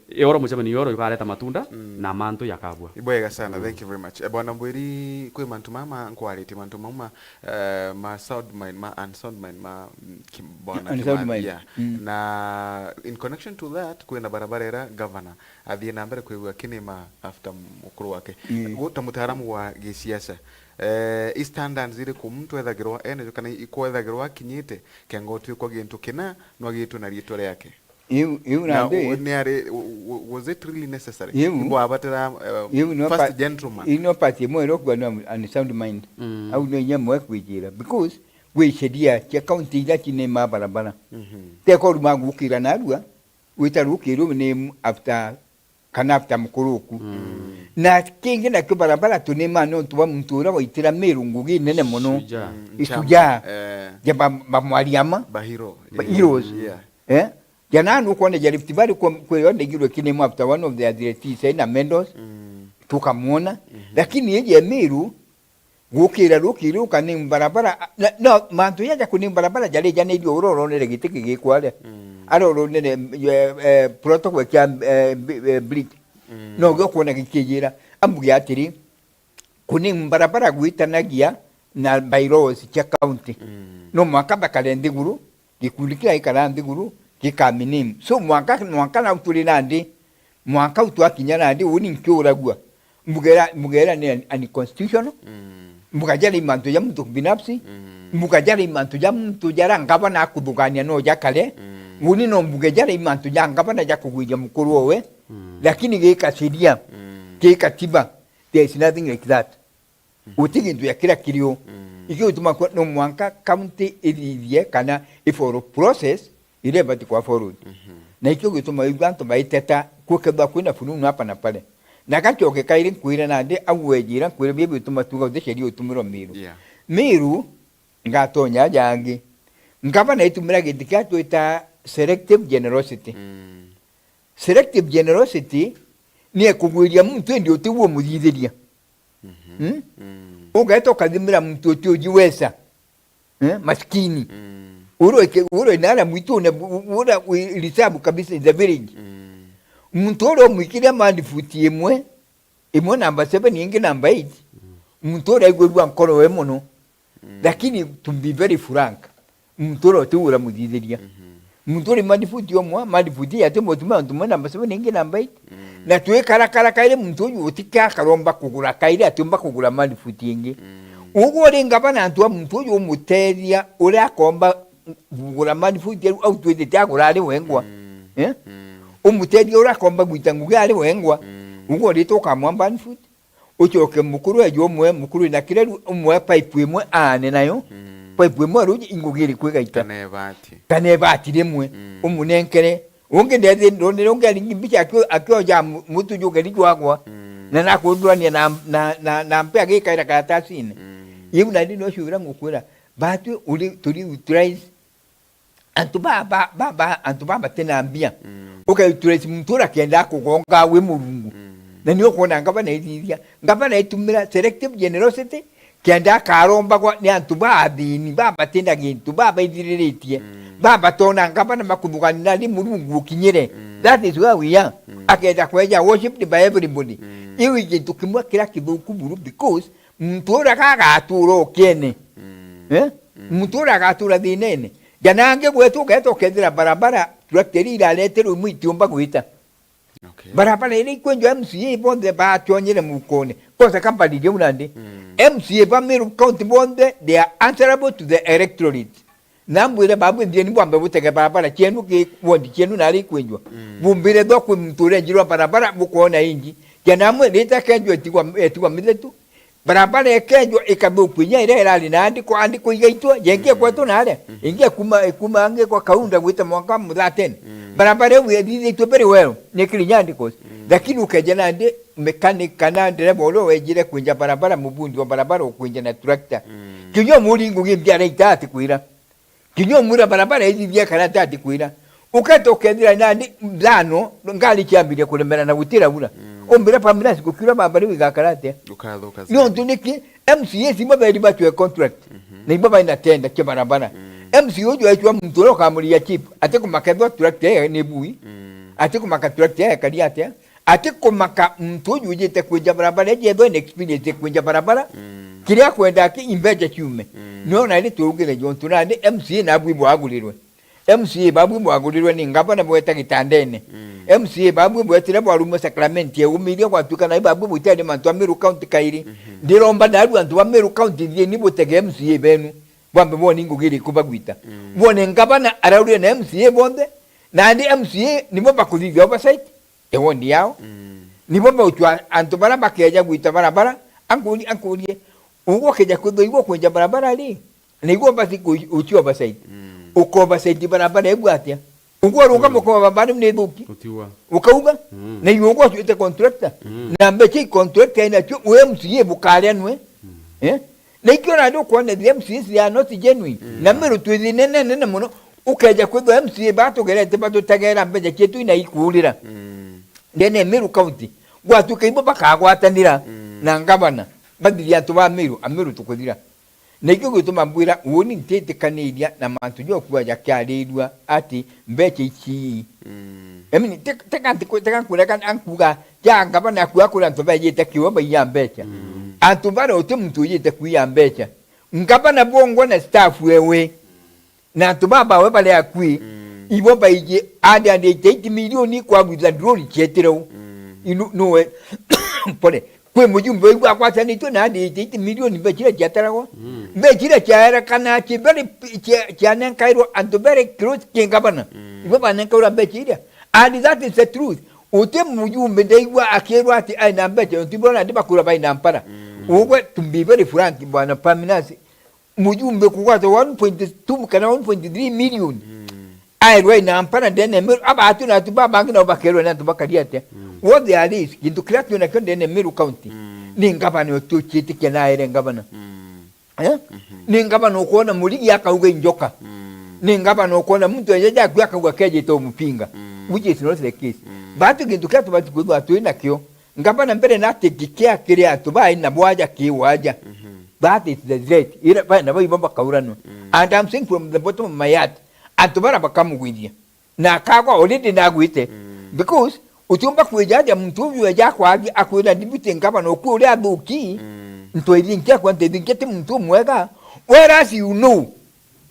eh, oro mucemanio oro ikareta matunda Mm. na mantu yakabua. Ibwega sana, Mm. thank you very much. Eh, Bwana Mbwiri, kwi mantu mama nkwaritie, mantu mauma, eh, ma sound mind, ma unsound mind, ma, mm, ki-, Bwana Unsound mind. Kimathia. Mm. Na in connection to that, kwina barabara ira governor athie na mbere kwigua kinima after mukuru wake. Mm. Gu-, ta mutaaramu wa gisiasa, eh, i standards iriku muntu ethagirwa enacio kana ikwethagirwa akinyite kenga utwikwa gintu kina nwagitwe na riitwa riake? Iu, iu Na nandi u-, ni ari, u-, u-, was it really necessary? Iu. Ibwabatira, eh, Iu no first pa-, gentleman. Iu no pati imwe irokwa no unsound mind. Mm. Au no inya mwe kwijira. Because gwi sheria cia county ira cine ma barabara. Mhm. Teko ruma gukira narua, wita rukirwe ni after kana after mukuruku. Mm. Na kingi nakio barabara tunima nontu bwa muntu uria waitira Meru ngugi nene muno. Shujaa. Mm, Ishujaa. Nchama. Eh. Ja ba, ba Mwariama. Bahiro. Ba heroes. Yeah. Eh? Jana nukwona ja Rift Valley kwa, kwa yo ndigirwe kinimo after one of the athletes, eh, na medals. Mm. tukamwona. Mhm. Lakini iji e Meru, gukira rukiri uka ni barabara, na, no, mantu jaja ku ni barabara jari janirio ura uronere giti gigikwa aria. Mm. Ara uronere, eh, eh, protocol kia, eh, bi-, eh, bridge. Mm. No gio kuona gikijira. Ambuge atiri, ku ni barabara gwitanagia na bylaws cia county. Mm. No mwanka bakare nthiguru, gikundi kiria gikara nthiguru, gikaminame. So mwanka, mwanka nau turi nandi, mwanka u twakinya nandi, uni nkiuragua. Mbugera, mbugera ni un-, unconstitutional. Mm. Mbuga jari mantu ja muntu binafsi. Mm. Mbuga jari mantu ja muntu jara ngavana akuthugania no jakare. Mm. Uni no mbuge jari mantu ja ngavana ja kugwiria mukuru owe. Mm. Lakini gikashiria, mm, gikatiba, there is nothing like that. Guti gintu ya kira kirio. Mm. Ikio gituma kwa-, no mwanka county ithithie kana i follow process iria ibati kwa followed. Mhm. Na ikio gituma wigua antu baiteta kukethwa kwina fununu hapa na pale. Na gacoke kairi nkwire nandi au wejira nkwire bia bituma tuga uti sheria utumirwa Miru. Yeah. Miru ngatonya jangi. Ngavana itumira giti kia twita selective generosity. Mm. Selective generosity ni ekugwiria muntu indi uti umuthithiria. Mhm. Hmm? Mm. Ugeeta ukathimira muntu uti ujiweza. Eh? Maskini. Mm. Uro ike-, uro inara mwitune, bu-, bu-, ura wi reserve kabisa in the village. Mm. Muntu uria umwikiria mali futi imwe, imwe namba seven, ingi namba eight, mm, muntu uria aigwirua nkoro we mono. Mm. Lakini to be very frank, muntu uria uti ura muthithiria. Mhm. Muntu uri madifuti omwa, madifuti ati mutumia, mutumia namba seven ingi namba eight. Mm. Na twikarakara kairi muntu uyu uti akaromba kugura kairi, atiumba kugura madifuti ingi. Mm. Uguo uri ngavana antu a muntu uyu umutethia uria akomba kugura madifuti au, au twithite agura ari wengwa. Mm. Eh? Mm. Umutethia uria akomba gwita ngugi ari wengwa. Mm. Uguo uri tukamwamba madifuti. Ucoke mukuru eju umwe, mukuru wina kireru, umwe pipe imwe aane nayo. Mm. Pipe imwe ruji ingugi iriku igaita? Kana ibati. Kana ibati rimwe, mm, umunenkere. Ungi ndethi ndonere ungi aringi mbica akio-, akioja mu-, mutu jugeri jwagwa. Mm. Na nakundurania na, na, na, na mpe agikaira karatasine. Mm. Iu nandi no ciura ngukwira, batwi uri, turi utilize antu ba, ba, ba, ba, antu ba batina mbia. Mm. Uka utilize muntu uria kenda akugonga wi murungu. Mm. Na ni ukwona ngavana ithithia. Ngavana itumira selective generosity, kenda akarombagwa ni antu ba athini, ba batina gintu, ba baithiriritie, mm, ba batona ngavana makuthugani nandi murungu ukinyire. Mm. That is where we are. Mm. Akenda kweja worshipped by everybody. Mm. Iu i gintu kimwe kiria kithuku buru, because muntu uria gagatura ukiene. Mm. Eh? Mm. Muntu uria agatura thinene. Jana angi gwetu ugeeta ukethira barabara, tractor iria irareterwe imwe itiumba gwita. Okay. Barabara iria ikwenjwa M C A bonthe bachonyere mukone. Kose company jau nandi. Mm. M C A ba Meru County bonthe, they are answerable to the electorate. Na mbwire babu, nthieni bwambe butege barabara cienu ki ward cienu nari ikwenjwa. Mm. Bumbire tho kwi muntu urenjirwa barabara, bukoona ingi. Jana amwe rita kenjwa etigwa, etigwa mithetu. Barabara ikejwa ikathukua inya iria irari na andiko, andiko igaitwa, jengi, mm, ekwetwo na aria, mm, ingi ekuma, ekuma angi kwa Kaunda gwita mwanka Muthatene. Mm. Barabara iu ithithitwe very well, ni kiri inya andiko. Mm. Lakini ukeja nandi mechanic kana ndereba uria wejire kwinja barabara, mubundi wa barabara ukwinja na tractor. Mm. Kinya umuringo gimbi araita ati kwira. Kinya umwira barabara ithithia kana tati kwira. Uketa ukethira nandi nthano, ngari ciambirie kuremera na gutira ura. Mm. Umbira Pamilasi gukiura baba riu igakara atia? Ukathuka. Ni untu niki M C As imwe beri batwe contract. Mhm. Na imwe baina tenda kia barabara. Mm. M C A uju aitwa muntu uria ukamuria chip, ati kumakethwa tractor ni bui. Mm. Ati kumaka tractor ya kari atia? Ati kumaka muntu uju ujite kwinja barabara, eje ethwe na experience ya kwinja barabara, mm, kiria akwenda aki imbeja ciume. Mm. Niona ri tuugire jontu nandi M C A nabwi bwagurirwe. M C A babwi bwagurirwe ni ngavana bweta gitandene. Mm. M C A babwi bwetire bwarumwe sacrament ya umiria gwatuika na babwi bwitari mantu a Meru County kairi. Mhm. Ndiromba naru antu ba Meru County thieni butege M C A benu. Bwambe bwoni ngugi iriku bagwita. Mm. Bwone ngavana araurire na M C A bonthe, nandi M C A nibo bakuthithia oversight. Ewondi yao. Mm. Nibo bauchwa antu bara bakeja gwita barabara, ankuri, ankurie, ugwo keja kwithwa igwo kwenja barabara ri, na igwo basi ku-, uchi oversight. Mm. Uka oversight barabara ebu atia? Ugwo ruga, mm, mukoba barabara ni thuki. Utiwa. Ukauga, mm, na igwo ugwo twite contractor. Mm. Na mbecha i contractor inacio, we M C A bukaria nwe. Mm. Eh? Na ikio nandi ukwona the M C As they are not genuine. Mm. Na Meru twi thina nene nene muno. Ukeja kwithwa M C A batugerete batutegera mbeca cietu ina ikurira. Mm. Ndene Meru County. Gwatuika ibo bakagwatanira Mm. na ngavana, bathiria antu ba Meru, a Meru tukuthira. Na ikio gituma mbwira, uuni ntitikaniria na mantu jokuaja kiarirua ati mbecha ici. Mm. I mean, tek-, teka ntiku-, teka nkureka ankuga, ja ngavana akua kuri antu bejite kiwa baiya mbecha. Mm. Antu bara uti muntu ujite kuiya mbecha. Ngavana bongwa na staff ewe. Na antu baba we baria akui, Mm. ibo baiji hundred and eighty-eight million kwa withdraw cietire u. Mm. Inu, nuwe, pole. Kwi mujumbe wigua agwatanitue na hundred and eighty-eight million mbecha iria ciataragwa. Mm. Mbecha iria ciaerekana ati very, cia-, cianenkairwo antu very close ki ngavana. Mm. Ibo banenkairwa mbecha iria. And that is the truth. Uti mujumbe ndaigua akirwa ati aina mbecha, uti bona ndi bakura baina mpara. Mm. Ugwe, to be very frank, bwana Paminas, mujumbe kugwata one point two kana one point three million. Mm. Aerwa ina mpara ndene Meru, abatu na atu babangi nao bakerwa ni antu bakari atia. Mm. What they are is, gintu kiria twina kio ndene Meru County, Mm. ni ngavana utuciitikia na aere ngavana. Mm. Eh? Mhm. Ni ngavana ukwona murigi akauga injoka. Mm. Ni ngavana ukwona muntu eja jaku akauga kejite umupinga. Mm. Which is not the case. Mm. Batu gintu kiria tubati kwithwa twina kio. Ngavana mbere na ati gikia kiri antu bai na bwaja ki waja. Mhm. That is the threat. Ira bai na bai baba kauranwa. Mm. And I'm saying from the bottom of my heart, antu bara bakamugwithia. Na akagwa already nagwite. Mm. Because utiumba kwijaja muntu uyu eja kwagi akwira deputy ngavana uku uria athuki. Mm. Ntwiri nkia kwa ntethi nkia ti muntu mwega. Whereas you know,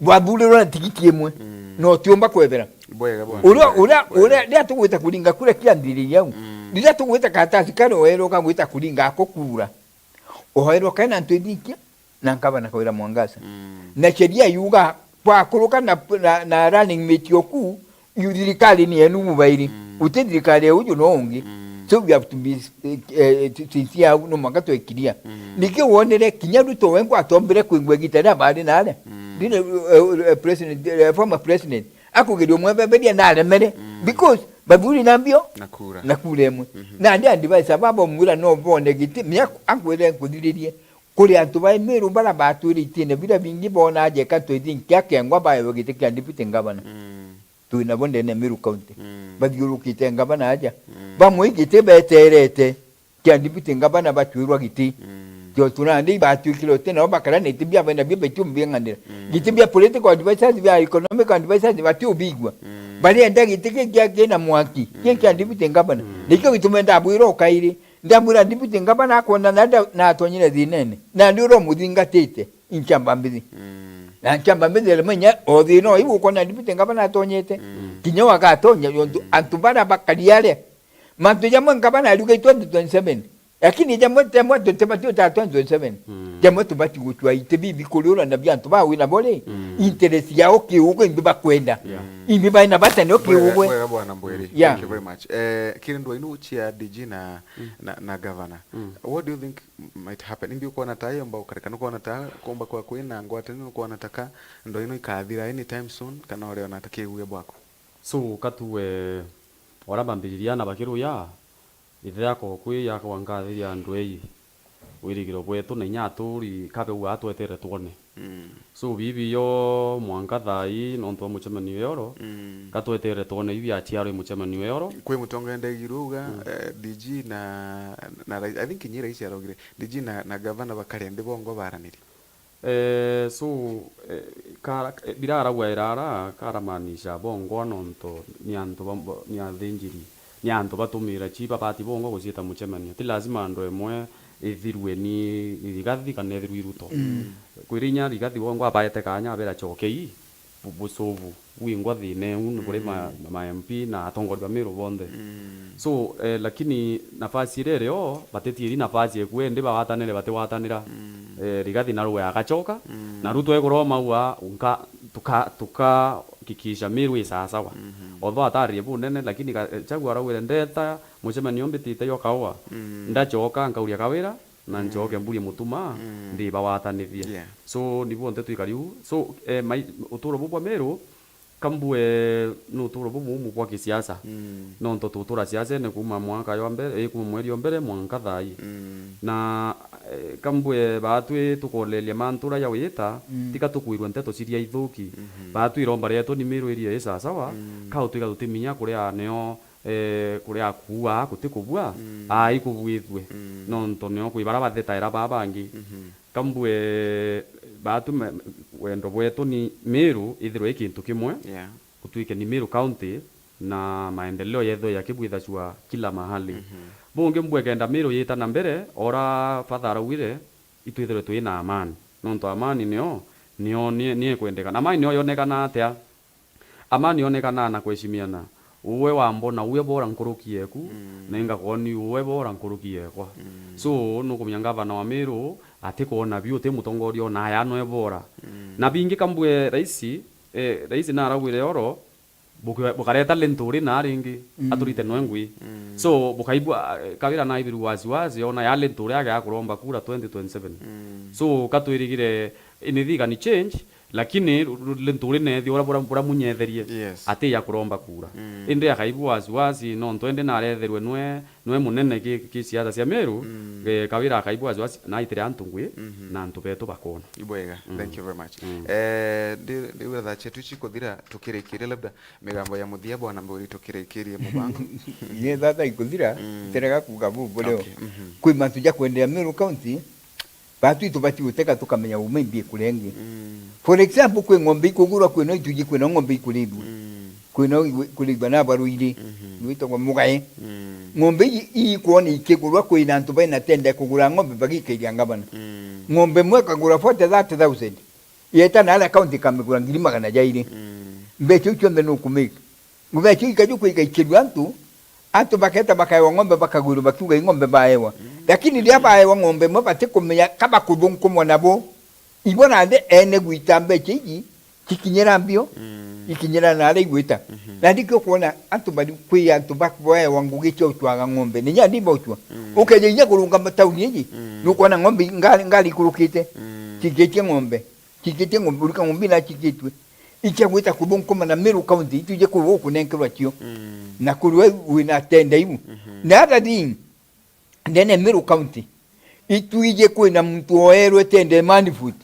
wathurirwe na tigiti imwe, Mm. na utiumba kwethera. Bwega bwana. Uria, uria, Bwega. uria, riria tugwita kuringa kura kiambiriria au, Mm. riria tugwita karatasi karia oerwo kagwita kuringa ako kura, oerwo kaina antu ithinkia na ngavana Kawira Mwangaza. Mm. Na sheria yuga, kwakuruka na, na, na running mate oku, yu thirikari ni yenu mubairi. Mm. Uti thirikari ya uju no ungi. Mm. So we have to be, eh, eh, sincere, no mwanka twekiria. Mm. Nikio wonere kinya Ruto wengwa atombire kwingwa igita ria bari nare. Mm. Ndine, eh, eh, president, eh, former president, akugeria umwebeberia na aremere. Mm. Because bathuri na mbio Na kura. na kura imwe. Mhm. Na ndi advice baba mwira no bone giti, mia akwire nkuthiririe. Kuri antu ba Meru bara batwire itine bira bingi bona aje ka twithinkia kengwa baewe giti kia deputy governor. Mm. Twina bo ndene Meru County. Mm. Bathiurukite ngavana aja. Mm. Bamwe igiti beterete kia deputy ngavana batwirwa giti. Mm. Kio tunandi ibatwikire uti nao bakara na iti bia benda bia betu mbing'anira. Mm. Giti bia political advisors, bia economic advisors batiubigwa. Mm. Barienda giti ki kia kina mwaki, ki kia Mm. deputy ngavana. Mm. Nikio gituma ndabwira ukairi. Ndamwira deputy ngavana akwona na nda-, natonyire thinene. Na ndi uro muthingatite. Inchamba mbithi. Mm. Na nchamba mbithi rimenya o thina o iu ukwona deputy ngavana atonyete. Mm. Kinya wagatonya yontu Mm. antu bara bakari aria. Mantu jamwe ngavana ariuga i twenty twenty-seven. Lakini jamwe, jamwe tutibati uta twenty twenty-seven. Mm. Jamwe tubati gutua iti bibi kuriura na bia antu ba wina bori. Mm. Interest yao kiugo imbi bakwenda. Yeah. Imbi baina bata nio Bwega, kiugo. bwega bwana Mbwiri. Yeah. Thank you very much. Eh, kiri ndwa inu chia D G na, Mm. na, na governor. Mm. What do you think might happen? Imbi ukwona ta yomba ukareka, nukwona ta kumba kwa kwina ngwatani, nukwona ta ka ndwa ino ikathira anytime soon, kana uriona ta kiuge bwaku? So, ka tuwe, ora bambiriria na bakiruya, ithe yakwa ukwi yakwa nkathiria andu ei, wirigiro bwetu na inya aturi, kabe ua atwetere twone. Mm. So, bibi yo mwanka thaa ii, nontu wa mucemanio yoro, Mm. ka twetere twone ibi aciarwe mucemanio yoro. Kwi mutongeria ndaigiruga, Mm. eh, D G na, na rais, I think inyi rais araugire, D G na, na gavana bakare ndi bongo baraniri. Eh, so, eh, kara, eh, biraragwa irara, karamaanisha bongwa nonto ni antu ba, ba, ni athinjiri, ni antu batumira chi babati bongwa guciita mucemanio. Ti lazima andu emwe ithirwe ni, ni Rigathi kana ithirwe i Ruto. Mm. Kwiri inya Rigathi bongwa abaete kanya abera cokei, bu-, busubu. Wingwa thina iu ni kuri ma, Mm. ma M P na atongoria ba Meru bonthe. Mm. So, eh, lakini nafasi iria irio, batitiiri nafasi ekue, indi bawatanire batiwatanira. Mm. Eh, Rigathi naruwe agacoka, Mm. na Ruto ekuroma ua, nka, tuka, tuka kikisha Meru i sawasawa. Mhm. Although ataririe bunene, lakini ka, eh, Chagua araugire, "Ndeta mucemanio mbitite yo kaua, Mm. ndacoka nkauria Kawira, na Mm. ncoke mburie Mutuma, Mm. ndibawatanithie." Yeah. So, ni bonthe twikari u. So, eh, mai, uturo bu bwa Meru, ka mbue ni uturo bubumu bwa kisiasa. Mm. Nontu tutura siasene kuuma mwaka jwa mbere, eh, kuuma mweri jwa mbere mwanka thaa ii. Mm. Na, eh, ka mbue baatwi tukoleria mantu uria ja wita, Mm. tika tukwirua nteto ciria ithuki. Mhm. Baatwi iromba rietu ni Meru iria i sawasawa, Mm. ka utwika tutiminya kuria nio eh, kuria kuua guti kubua, mm, ai kubuithue. Mm. Nontu nio kwi bara bathetaira baa bangi. Mhm. Kambue batu me-, wendo bwetu ni Meru ithirwe i kintu kimwe. Yeah. Gutwike ni Meru County na maendeleo yethwe yakibwithacua kila mahali. Mhm. Bungi mbue kenda Meru yita na mbere, ora Father araugire, itwithirwe twi na amani. Nontu amani nio, nio, ni, ni ikwendekana. Amani nio yonekana atia? Amani yonekana na kuheshimiana. Uwe wambona, uwe bora nkuruki yeku, mm, na ingakwoni uwe bora nkuruki yekwa. Mm. So, nukumenya ngavana wa Meru atikwona biu, uti mutongoria ona aya no ebora. Mm. Na bingi kambue raisi, eh, raisi narauire oro, buki-, bukareta Linturi na ringi, mm, aturite noe ngui. Mm. So, bukaigua, eh, Kawira naibirwe wasiwasi, ona ya Linturi agea kuromba kura twenty twenty-seven. Mm. So, katwirigire, anything can change, lakini ru-, ru-, Linturi nethi ura bura, bura munyetherie, yes, ati ya kuromba kura. Mm. Indi akaigua wasiwasi, nontu indi naretherwe nwe, nwe munene ki, ki siasa cia Meru, mm, eh, Kawira akaigua wasiwasi, na aitire antu ngui, mhm, na antu betu bakona. Ibwega. Mm. Thank you very much. Mm. Eh, ndi, ndi wira thaa cietu cikuthira, tukirikirie labda migambo ya muthia, Bwana Mburi, tukirikirie mubango. Ni thaa ikuthira, mm, ntirega kuuga bu, bu leo. Okay, mhm. Kwi mantu ja kwenderea Meru County, batu itubati gutega tukamenya uma imbi ikuria ingi. Mm. For example, kwi ng'ombe ikugurwa, kwi no ituji, kwi no ng'ombe ikurithua. Mm. Kwi no igu-, ikurithua na barwiri. Mhm. Gwitagwa mugae. Mm. Ng'ombe iji ikwona ikigurwa, kwi na antu baina tenda kugura ng'ombe bagikairia ngavana. Mm. Ng'ombe imwe ikagura forty, thirty thousand. Yeta na aria county ikamigura ngiri magana jairi. Mm. Mbeca iu cionthe nukumake. Mbeca iu ikaju kwika ikirua antu, antu baketa bakaewa ng'ombe, bakagwirwa bakiuga i ng'ombe baewa. Mm. Lakini riria baewa ng'ombe imwe batikumenya ka bakuthunkumwa nabo. Ibo nandi ene gwita mbeca iji, cikinyira mbio, mm, ikinyira na aria igwita. Mhm. Na ndikio kwona antu bari, kwi antu bakuewa ngugi cia ucwaga ng'ombe. Ni nya ndibochwa. Mm. Ukeja inya kurunga matauni iji, mm, nukwona ng'ombe ngari, ngari ikurukite, mm, cikitie ng'ombe. Cikitie ng'ombe, urika ng'ombe na cikitue. Icia gwita kuthunkuma na Meru County, ituje kuu ukunenkerwa cio. Mm. Na kurua wina tenda iu. Mhm. Na other thing, ndene Meru County, ituje kwina muntu oerwe tende man foot.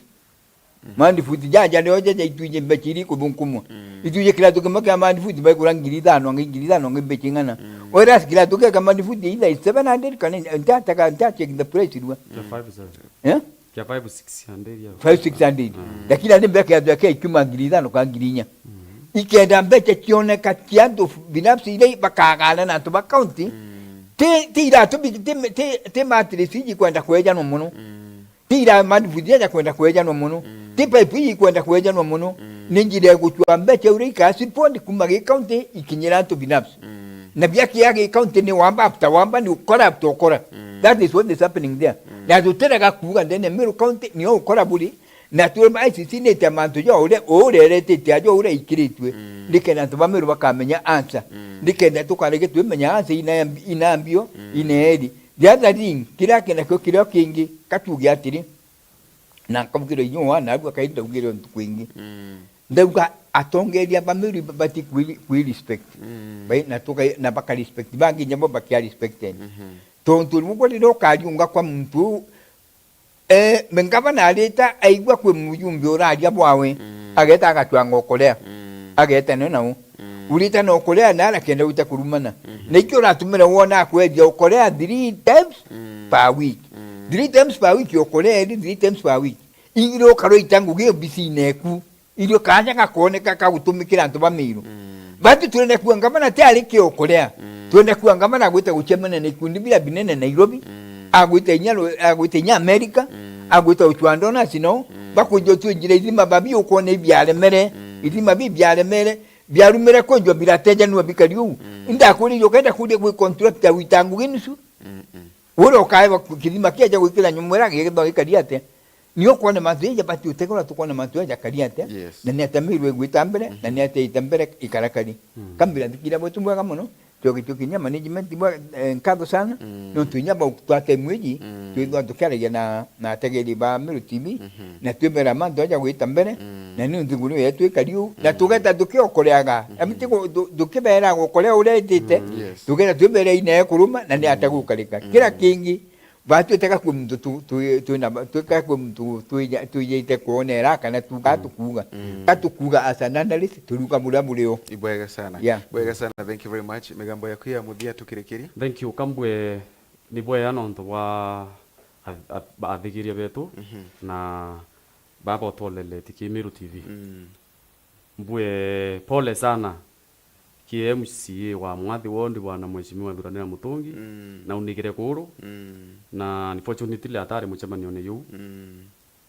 Mm. Man foot jaja nio jaja ituje mbeca iri kuthunkumwa. Mm. Ituje kiratu kimwe kia man foot baigura ngiri ithano, angi ngiri ithano, angi mbeca ing'ana. Mm. Whereas kiratu kia man foot either is seven hundred kana, ntataka, nta check the price rua. Kia five seven. Eh? Kia five six hundred ya. Five six hundred. Mm. Lakini andi mbere kiatu kia ikiuma ngiri ithano ka ngiri inya. Mm. Ikenda mbeca cioneka cia antu binafsi iria bakagana na antu ba county. Mm. Ti, ti iratu bi-, ti, ti, ti mattress iji kwenda kwejanwa muno. Mm. Ti ira man foot ija kwenda kwejanwa muno. Mm. Ti pipe iji kwenda kwejanwa muno. Mm. Ni njira ya gucua mbeca uria ikasipond kuma gi county ikinyira antu binafsi. Mm. Na biakia gi county ni wamba after wamba, ni ukora after ukora. Mm. That is what is happening there. Mm. Na tutirega kuuga ndene Meru County nio ukora buri, na twi I C C ni ite mantu ja uria ureretete ajo uria ikiritue. Mm. Nikenda antu ba Meru bakamenya answer. Mm. Nikenda tukarege twimenya answer ina, ina mbio, mm, ina eri. The other thing, kiria kinakio kiria kingi, katuge atiri, na nkabukira inyua, na agua kairi ndaugire ntuku ingi. Mm. Ndauga atongeria ba Meru bati kwi-, kwi respect. Mm. Bai-, na tuka-, na baka respect. Bangi nyabo bakia respected. Mhm. Tontu riu riria ukariunga kwa muntu uu, eh, ngavana arita aigua kwi mujumbe uraria bwawe, mm, ageta agacwanga ukorea. Mm. Ageta nio nau. Mm. Urita na ukorea na arakenda wita kurumana. Mhm. Na ikio uratumira wona akwethia ukorea three times, mm, per week. Mm. Three times per week ukorea, iri three times per week. Irio karwita ngugi obisine eku. Irio kanya gakoneka ka gutumikira antu ba Meru. Mm. Batu turenda kuuga ngavana ti ari kio kuria. Mm. Turenda kuuga ngavana agwita gucemania na ikundi bira binene Nairobi. Mm. Agwita inya ru-, agwita inya America. Mm. Agwita uchwando na sino. Mm. Bakunja utu njira ithima babi ukona ibiaremere. Mm. Ithima bi biaremere. Biarumire kunjwa biratejanua bikari uu. Mm. Indakuririe ukenda kuria gwi contractor wita ngugi nusu. Mm, mm. Uria ukaewa ku-, kithima kiaja gwikira nyumwera gigithwa gikari atia? Ni ukwona mantu jaja bati utegura tukwona mantu jaja jakari atia? Yes. Na ni atia Meru igwita mbere, na, mhm, ni atia ita mbere ikarakari. Mm. Kambira thikira bwetu bwega muno, tioki tioki nya management bwa, eh, nkatho sana, mm, nontu inya bau twa time iji, mm, twithwa tukiaragia na, na ategeri ba Meru T V, mhm, na twibera mantu jaja gwita mbere, mm, na ni nthiguru yetu ikari uu, na, mm, tugeta tukiokoreaga, mhm, ami tiku-, tu-, tukibera gukorea uria itite, mm, yes, tugeta twibera ina ekuruma, na ni, mm, atia gukarika. Kira, mm, kingi, Batwitega kwi muntu tu-, tu-, twina, twika kwi muntu twi-, twijite kwonera kana tuga tukuga. Ka tukuga as an analyst, turiuga buria buri o. Ibwega sana. Yeah. Bwega sana. Thank you very much. Migambo yaku ya muthia tukirikiria. Thank you. Kambwe ni bwega nontu bwa ath-, ath-, athikiria betu na baba utwoleleti Kimiru T V. Mbue pole sana ki M C A wa Mwathi Ward, bwana Mheshimiwa Thuranira Mutungi, na unikire kuru, na unfortunately atari mucemanione juu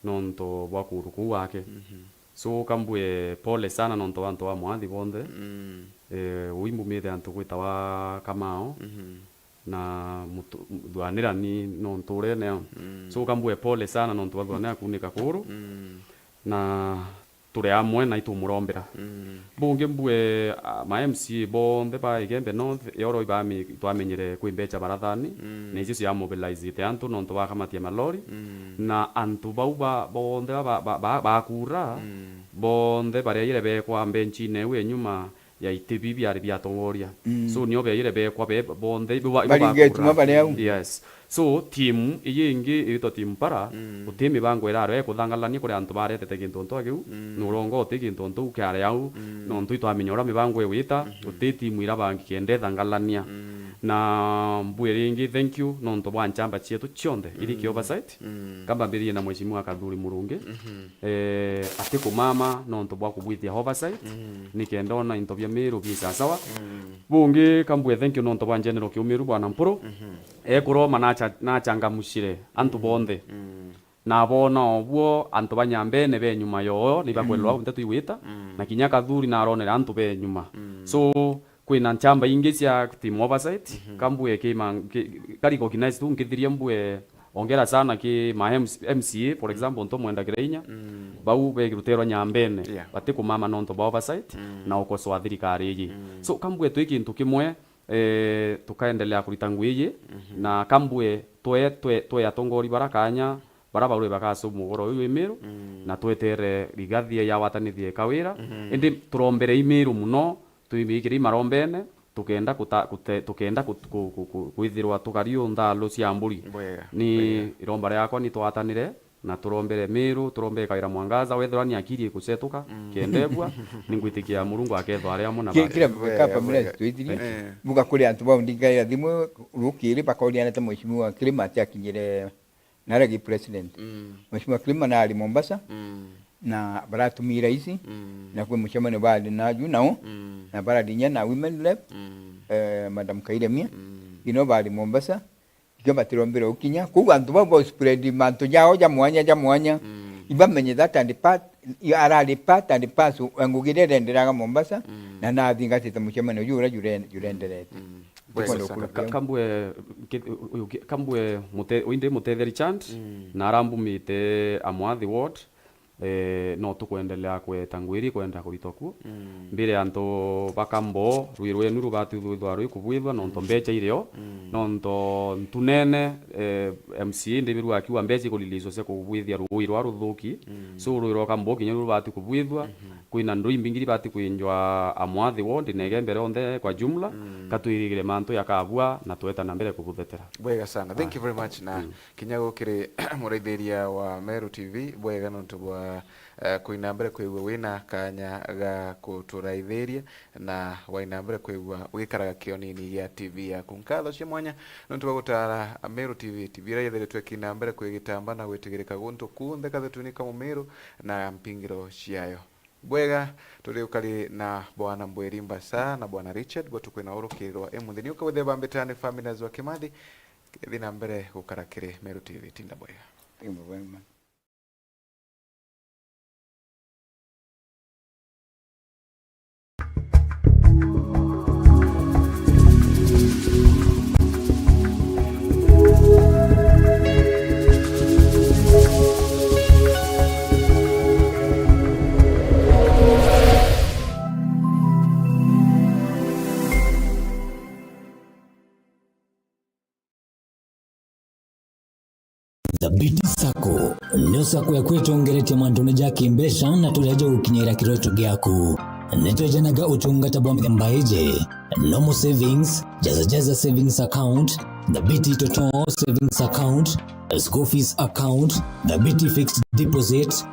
nontu bwa kuru kuu gwake. So kambue pole sana nontu wa antu ba Mwathi bonthe. Eh, ui mbumite antu gwitawa Kamao na mutu-, Thuranira ni no nturene. So kambue pole sana nontu bwa Thuranira kuunika kuru. Na turi amwe na itumurombera. Bungi mbue, ah, ma M C A bonthe ba Igembe North, yoro ibami-, twamenyire kwi mbecha barathani, na icio cia mobilizite antu nontu bakamatia malori, na antu bau ba, bonthe ba, ba, ba, ba, bakura, bonthe bariaire bekwa mbenchine iu enyuma ya iti bi biari bia atongoria. So nio beire bekwa be bonthe ibo ba-, ibo Baringitwe bakura. Bari au. Yes. So team iyi ingi iritwa team para, guti mibango irarwe kuthangalania kuri antu baretete gintu ntu agiu, nurongo uti gintu ntu kiari au, nontu itwamenya uria mibango igwita, guti team ira bangi kenda ithangalania. Na mbui ringi thank you nontu bwa nchamba cietu cionthe iri ki oversight. Kamba mbirie na Mheshimiwa Kathuri Murungi. Eh, atikumama nontu bwa kubwithia oversight, nikenda ona into bia Miru bi sasawa. Bungi kambue thank you nontu bwa General Kiumiru, bwana Mpuru. Ekuroma nacha-, nachangamucire antu bonthe. Na abona obwo antu ba Nyambene be nyuma yoo, ni bakwerwa nteto igwita, na kinya Kathuri naronere antu be nyuma. So, kwina nchamba ingi cia team oversight, kambue ki man-, ki-, ka recognize tu nkithirie mbue ongera sana ki ma M C, M C A, for example, nto Mwenda Kirainya, bau begiruterwa Nyambene, batikumama nontu bwa oversight, na ukosoa thirikari iji. So, kambue twi kintu kimwe, eh, tukaendelea kurita ngui iji, na kambue twe, twe, twe atongori bara kanya, bara barue bakasoma ugoro uyu wi Miru, na twetere Rigathi yawatanithie kawira. Indi turombere i Miru muno, twimikire i marombene, tukenda kuta-, kute-, tukenda kut-, ku-, ku-, ku-, kwithirwa tukari o nthalu cia mburi. Bwega, ni bwega. Iromba riakwa ni twatanire, na turombere Miru, turombere Kawira Mwangaza, wethirwa ni akiri ikucetuka, kendebua, ningwitikia Murungu akethwa ari amwe na Ki-, bake. Kira Bwega, kabla bwega. Twithirie, Eh. buga kuri antu bau ndingaira thimu rukiri, bakorianite Mheshimiwa Kirima ati akinyire Naregi president. Mm. Mheshimiwa Kirima naari Mombasa, Mm. na baratumii raisi, Mm. na kwi mucemanio baari naju nao, Mm. na bararinya na women rep, Mm. eh, Madam Kairemia, Mm. ino baari Mombasa, ikio batirombire ukinya. Kou antu bau ba spread mantu jao ja mwanya, ja mwanya, Mm. ibamenye that and part, arari part and parcel ya ngugi iria irenderaga Mombasa, Mm. na nathingatite mucemanio ju uria jure-, jurenderete. Mm. Bwega sana. Ka-, kambue, ki-, u-, u-, ki-, kambue mute-, uyu ndi mutetheri Chant, Mm. na arambumite Amwathi Ward, eh, no tukwendelea kweta ngwiri kwenda kuritwa kuo. Mm. Mbire antu ba Kambo, rwi rwenu rubati kwithwa rwi kubwithwa, nontu Mm. mbecha irio, Mm. nontu ntunene, eh, M C A ndi biru akiuga mbecha ikureleaswa cia kubwithia rui rwa ruthuki. Mm. So rwi rwa Kambo kinya rubati kubwithwa, Mhm. Kwina ndui mbingi ibati kwinjwa Amwathi Ward na Igembe rionthe kwa jumla, Mm. katwirigire mantu yakabua na tweta na mbere kubuthetera. Bwega sana. Thank you very much. Na Mm. kinya gukiri muraithiria wa Meru T V, bwega nontu bwa, eh, kwina mbere kwigua wina kanya ga kuturaithiria na waina mbere kwigua wikaraga kionini gia T V yaku. Nkatho cia mwanya nontu bwa gutara Meru T V, T V iria yethiritwe kina mbere kwigitamba na gwitigirika guntu kunthe kathetuni ka Mumiru na mpingiro ciayo. Bwega, turi ukari na Bwana Mbwiri Mbasa na Bwana Richard, gwe tukwina urukirwa imunthi. Ni ukawithia bambitani Faminas wa Kimathi, thi na mbere gukara kiri Meru T V. Tinda bwega. Thank you very much. Thabiti Sacco nio sacco ya kwitongeretia mantune ja kimbeca na turia ja gukinyira kiroto giaku. Nitwejanaga utungata bwa mithemba iji: normal savings, Jaza Jaza savings account, Thabiti Toto savings account, school fees account, Thabiti fixed deposit,